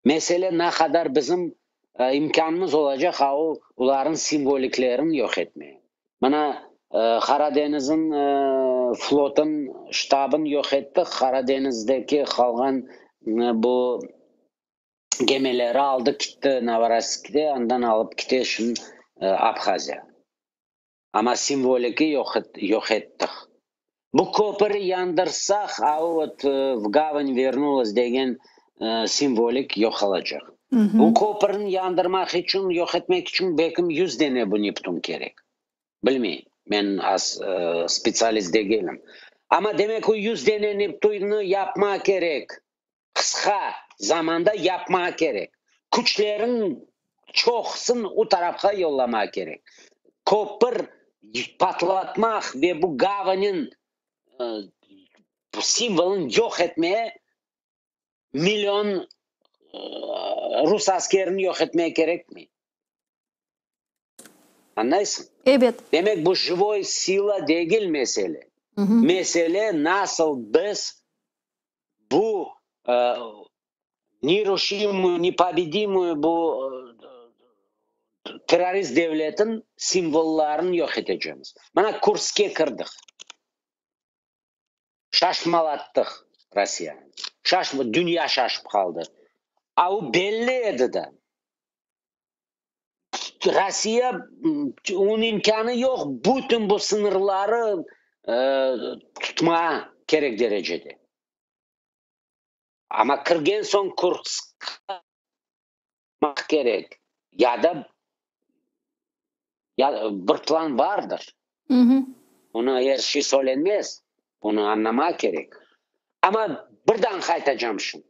Mesele ne qadar bizim imkânımız olacaq a o olarnıñ simvoliklerini yoq etmege. Mına Qara deñizniñ flotın, ştabın yoq ettik, Qara deñizdeki qalğan bu gemileri aldı kitti Novorossiyskte, andan alıp kite şimdi Abhaziya. Amma simvoliki yoq ettik. Bu köpüri yandırsaq, a vot v gavan vernulas degen simvolik yoq olacaq. Bu köpürni yandırmaq içün, yoq etmek içün belkim yüz dene bu Neptun kerek. Bilmeyim, men az spetsialist degilim. Amma demek o yüz dene Neptunnı yapma kerek. Qısqa zamanda yapma kerek. Küçleriñ çoqusın o tarafqa yollama kerek. Köpür patlatmaq ve bu gavaniñ simvolın yoq etmeye million rus askerini yoq etmeye kerekmey. Añlaysıñ? Ebet. Demek, bu živoy sila degil mesele. Mesele nasıl biz bu neruşimuyu, nepobedimuyu bu terrorist devletin simvollarını yoq etecemiz. Mına Kurskke kirdik. Şaşmalattıq Rossiyanı. Şaşma, dünya şaşıp qaldı. A o belli edi da. Rossiya, onıñ imkânı yoq bütün bu sıñırları tutmağa kerek derecede. Amma kirgen soñ Kurskqa kerek ya da ya bir plan bardır. Onı er şey söylenmez, onı añlamaq kerek. Amma birden qaytacam şimdi.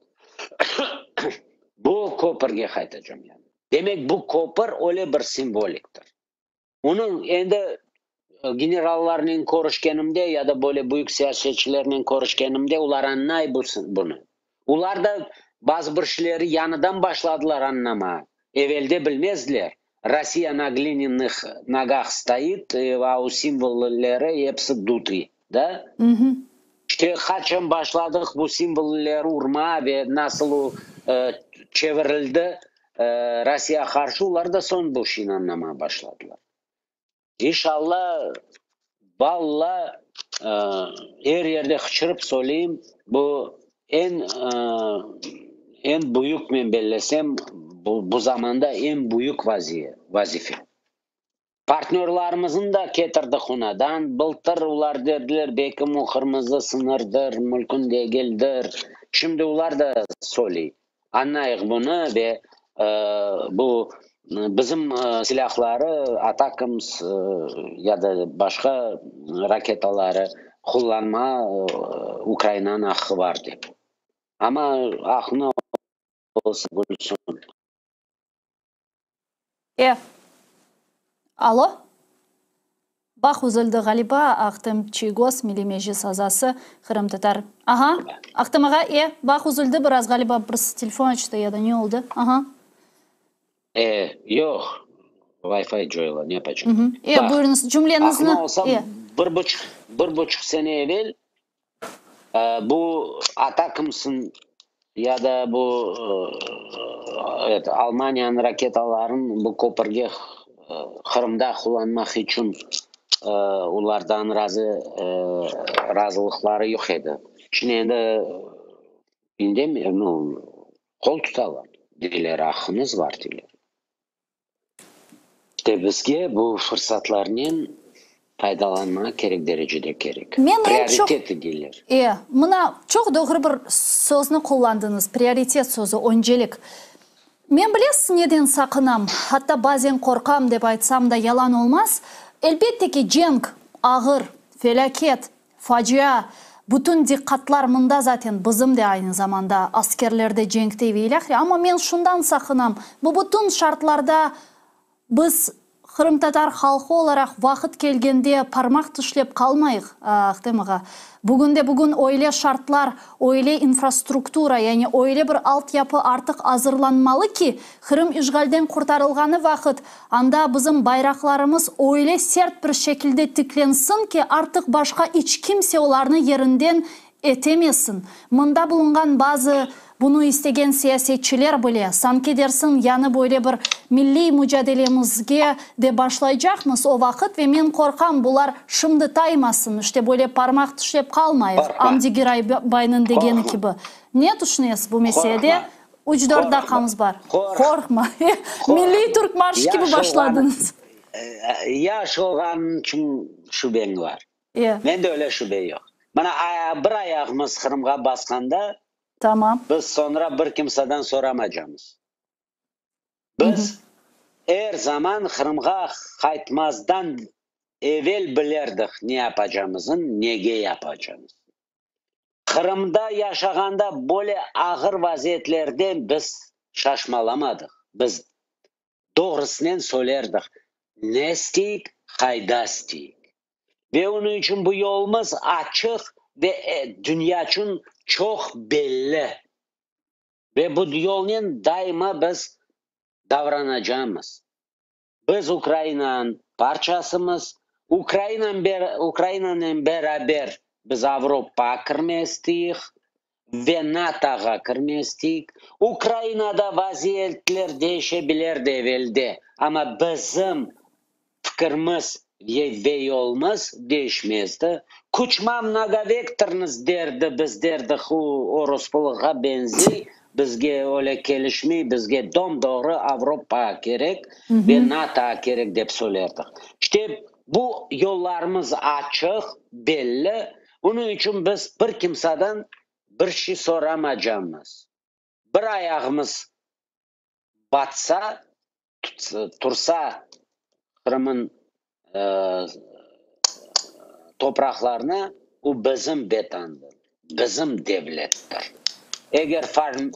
Bu köpürge qaytacam yani. Demek, bu köpür öyle bir simvoliktir. Onıñ endi generallarnen körüşkenimde ya da böyle büyük siyasetçilernen körüşkenimde olar añlay bunı. Olar da bazı bir şeyleri yañıdan başladılar añlamağa. Evelde bilmezdiler. Rossiya na glinânıh nogah stoit, a o simvolleri episi dutıy, da? İşte, qaçan başladıq bu simvolleri urma ve nasıl o çevirildi Rossiya qarşı, olar da soñ bu şeyni añlamağa başladılar. İnşalla, valla, er yerde qıçırıp söyleyim, bu eñ, eñ büyük, men bellesem, bu, bu zamanda eñ büyük vazife. Partnörlarımıznı da ketirdik onadan. Bıltır olar dediler, belkim o qırmızı sıñırdır, mülkün degildir. Şimdi olar da söyley. Añlayıq bunı ve bu bizim silâhları, ATACMS ya da başqa raketaları qullanma Ukrainanıñ aqqı bar dep. Amma aqnı olsa bilsin. E. Alo? Bağ üzüldi ğaliba, Ahtem Çiygoz, Milliy Meclis azası, qırımtatar. Aha, Ahtem ağa, e, bağ üzüldi biraz ğaliba, birisi telefon açtı ya da ne oldı? Aha. E, yoq, Wi-Fi coyula, ne yapacaq? E, buyurıñız, cümleñizni. Aqlı olsa, bir buçuq, bir buçuq sene evel Bu ATACMSnıñ ya da bu evet, Almaniyanıñ raketaların bu köpürge Qırımda qullanmaq içün olardan razı razılıqları yoq edi. Şimdi endi indemey, nu, qol tutalar, deyler, aqqımız bar, deyler. İşte bizge bu fırsatlarnen faydalanmağa kerek derecede kerek. Men eñ çoq, Prioritet deyler. E, mına, çoq doğru bir sözni qullandıñız, prioritet sözü, öncelik. Men bilesiz neden saqınam, hatta bazen qorqam dep aytsam da yalan olmaz, elbette ki, cenk, ağır, felâket, Facia, bütün diqqatlar mında zaten, bizim de aynı zamanda, askerler de cenkte ve ilâhre, amma men şundan saqınam, bu bütün şartlarda biz qırımtatar halqı olaraq vaqıt kelgende parmaq tişlep qalmayıq, Ahtem ağa. Bugünde-bugün öyle şartlar, öyle infrastruktura, yani öyle bir altyapı artıq azırlanmalı ki, Qırım işğalden qurtarılğanı vaqıt anda bizim bayraqlarımız öyle sert bir şekilde tiklensin ki, artıq başqa iç kimse olarnı yerinden etemesin. Mında bulunğan bazı bunı istegen siyasetçiler bile, sanki dersiñ, yañı böyle bir milliy mucadelemizge de başlaycaqmız o vaqıt ve men qorqam, bular şimdi taymasın, işte böyle parmaq tişlep qalmayıq, Amdi Giraybaynıñ degeni kibi. Ne tüşünesiz bu meselede? Üç-dört daqqamız bar. Qorqma. Milliy türk marşı kibi başladıñız. Yaş olğanıñ içün şübeñ bar. Mende öyle şübe yoq. Mına bir ayağımız Qırımğa basqanda, Tamam. biz soñra bir kimseden soramacamız. Biz er zaman Qırımğa qaytmazdan evel bilerdik ne yapacamızın, nege yapacamızın. Qırımda yaşağanda böyle ağır vaziyetlerden biz şaşmalamadıq. Biz doğrusınen söylerdik, ne isteyik, qayda isteyik. Ve onıñ içün bu yolumız açıq ve dünya içün çoq belli. Ve bu yolnen daima biz davranacamız. Biz Ukrainanıñ parçasımız, Ukrainanen beraber biz Avropağa kirme isteyik ve NATOğa kirme isteyik. Ukrainada vaziyetler değişe bilerdi evelde, amma bizim fikirimiz ve yolumız değişmezdi. Kuçma mnogovektornıst derdi, biz derdik, u orospılığa benziy, bizge öyle kelişmey, bizge dom-doğru Avropağa kerek ve NATOğa kerek dep söylerdik. İşte, bu yollarımız açıq, belli, onıñ içün biz bir kimsadan bir şey soramacamız. Bir ayağımız batsa, tursa Qırım'ın topraqlarına, o bizim Vetandır, bizim devlettir. Eger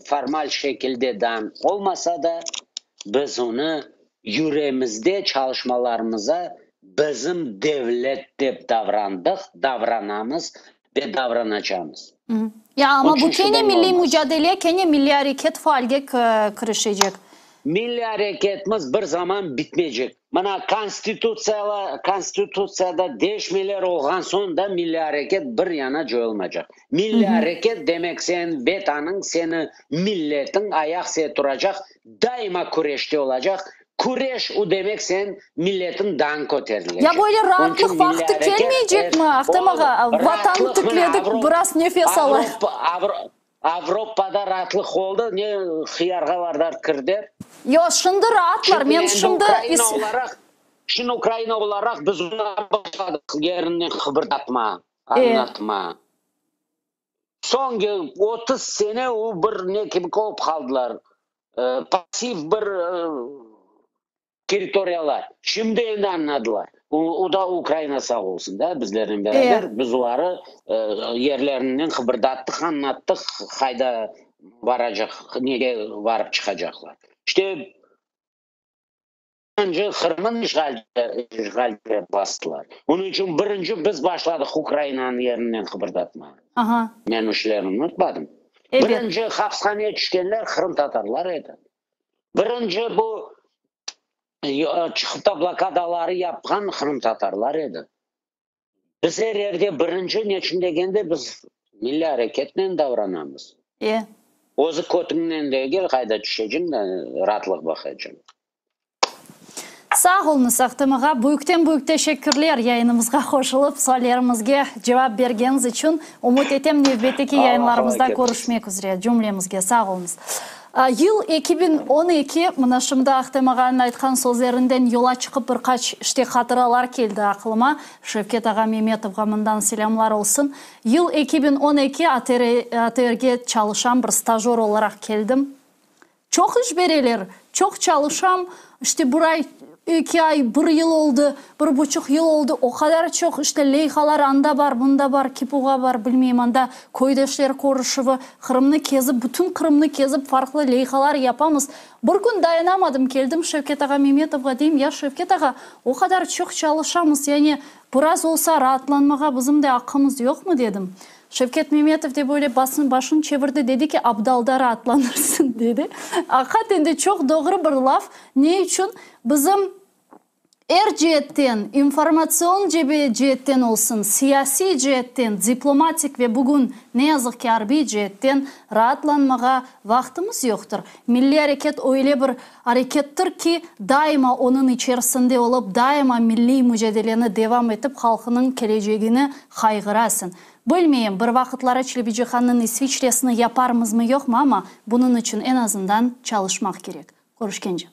formal şekilde dan olmasa da, biz onı yüreğimizde çalışmalarımıza bizim devlet dep davrandıq, davranamız ve davranacamız. Ya amma bu kene milliy mücadele, kene milliy areket faalge kirişecek. Milliy areketimiz bir zaman bitmeycek. Mına Konstitutsiyada deñişmeler olğan soñ da milliy areket bir yana coyulmaycaq. Milliy areket demek seniñ Vetanıñ, seniñ milletiñ ayaq se turacaq, daima küreşte olacaq. Küreş, u demek seniñ milletiñ dañ köterilecek. Ya böyle raatlıq vaqtı kelmeycekmi, Ahtem ağa? Vatan tikledik, biraz nefes alayıq. Avropada raatlıq oldı, ne hıyarğa varlar kirder. Yoq, şimdi raatlar, men şimdi. Ukraina olaraq, şimdi Ukraina olaraq biz başladıq yerinden qıbırdatma, añlatma. Soñki 30 sene u bir ne kibi olıp qaldılar, passiv bir Territoriyalar. Şimdi endi añladılar. O da Ukraina sağ olsun da, bizlernen beraber. Biz oları yerlerinden qıbırdattıq, añlattıq, qayda varacaq, nege varıp çıqacaqlar. İşte, birinci Qırımnı işğalciler bastılar. Onıñ içün birinci biz başladıq Ukrainanı yerinden qıbırdatmağa. Men o işlerni unutmadım. Birinci hapishaneye tüşkenler qırımtatarlar edi. Birinci bu çıqıp da blokadaları yapqan qırımtatarlar edi. Biz er yerde birinci, neçün degende biz milliy areketnen davranamız. Özü kötüñnen degil, qayda tüşeceñ de raatlıq baqacañ. Sağ oluñız, Ahtem ağa. Büyükten-büyük teşekkürler yayınımızğa qoşulıp, suallerimizge cevap bergeniñiz içün. Ümüt etem, nevbetteki yayınlarımızda körüşmek üzre. Cümlemizge sağ oluñız. Yıl 2012, mına şimdi Ahtem ağanıñ aytqan sözlerinden yola çıqıp bir qaç işte hatıralar keldi aqlıma. Şevket ağa Memetovğa mından selâmlar olsun. Yıl 2012, ATR-ge çalışam, bir stajör olaraq keldim. Çoq iş bereler, çoq çalışam, işte bir ay, eki ay, bir yıl oldı, bir buçuq yıl oldı, o qadar çoq işte leyhalar anda bar, mında bar, KİPUğa bar, bilmeyim, anda köydeşler körüşüvi, Qırımnı kezip, bütün Qırımnı kezip farqlı leyhalar yapamız. Bir kün dayanamadım, keldim Şevket ağa Memetovğa, deyim, ya Şevket ağa, o qadar çoq çalışamız, yani biraz olsa raatlanmağa bizim de aqqımız yoqmı, dedim. Şevket Memetov de böyle başını çevirdi, dedi ki, Abdalda raatlanırsıñ, dedi. Aqiqaten de çoq doğru bir laf. Ne içün? Bizim er ceetten, informatsion ceetten olsun, siyasiy ceetten, diplomatik ve bugün, ne yazıq ki, arbiy ceetten raatlanmağa vaqtımız yoqtır. Milliy areket öyle bir arekettir ki, daima onıñ içerisinde olıp, daima milliy mücadeleni devam etip, halqınıñ kelecegini qayğırasıñ. Bilmeyim, bir vaqıtları Çelebicihannıñ İsviçresini yaparmızmı-yoqmı, amma bunıñ içün eñ azından çalışmaq kerek. Körüşkence.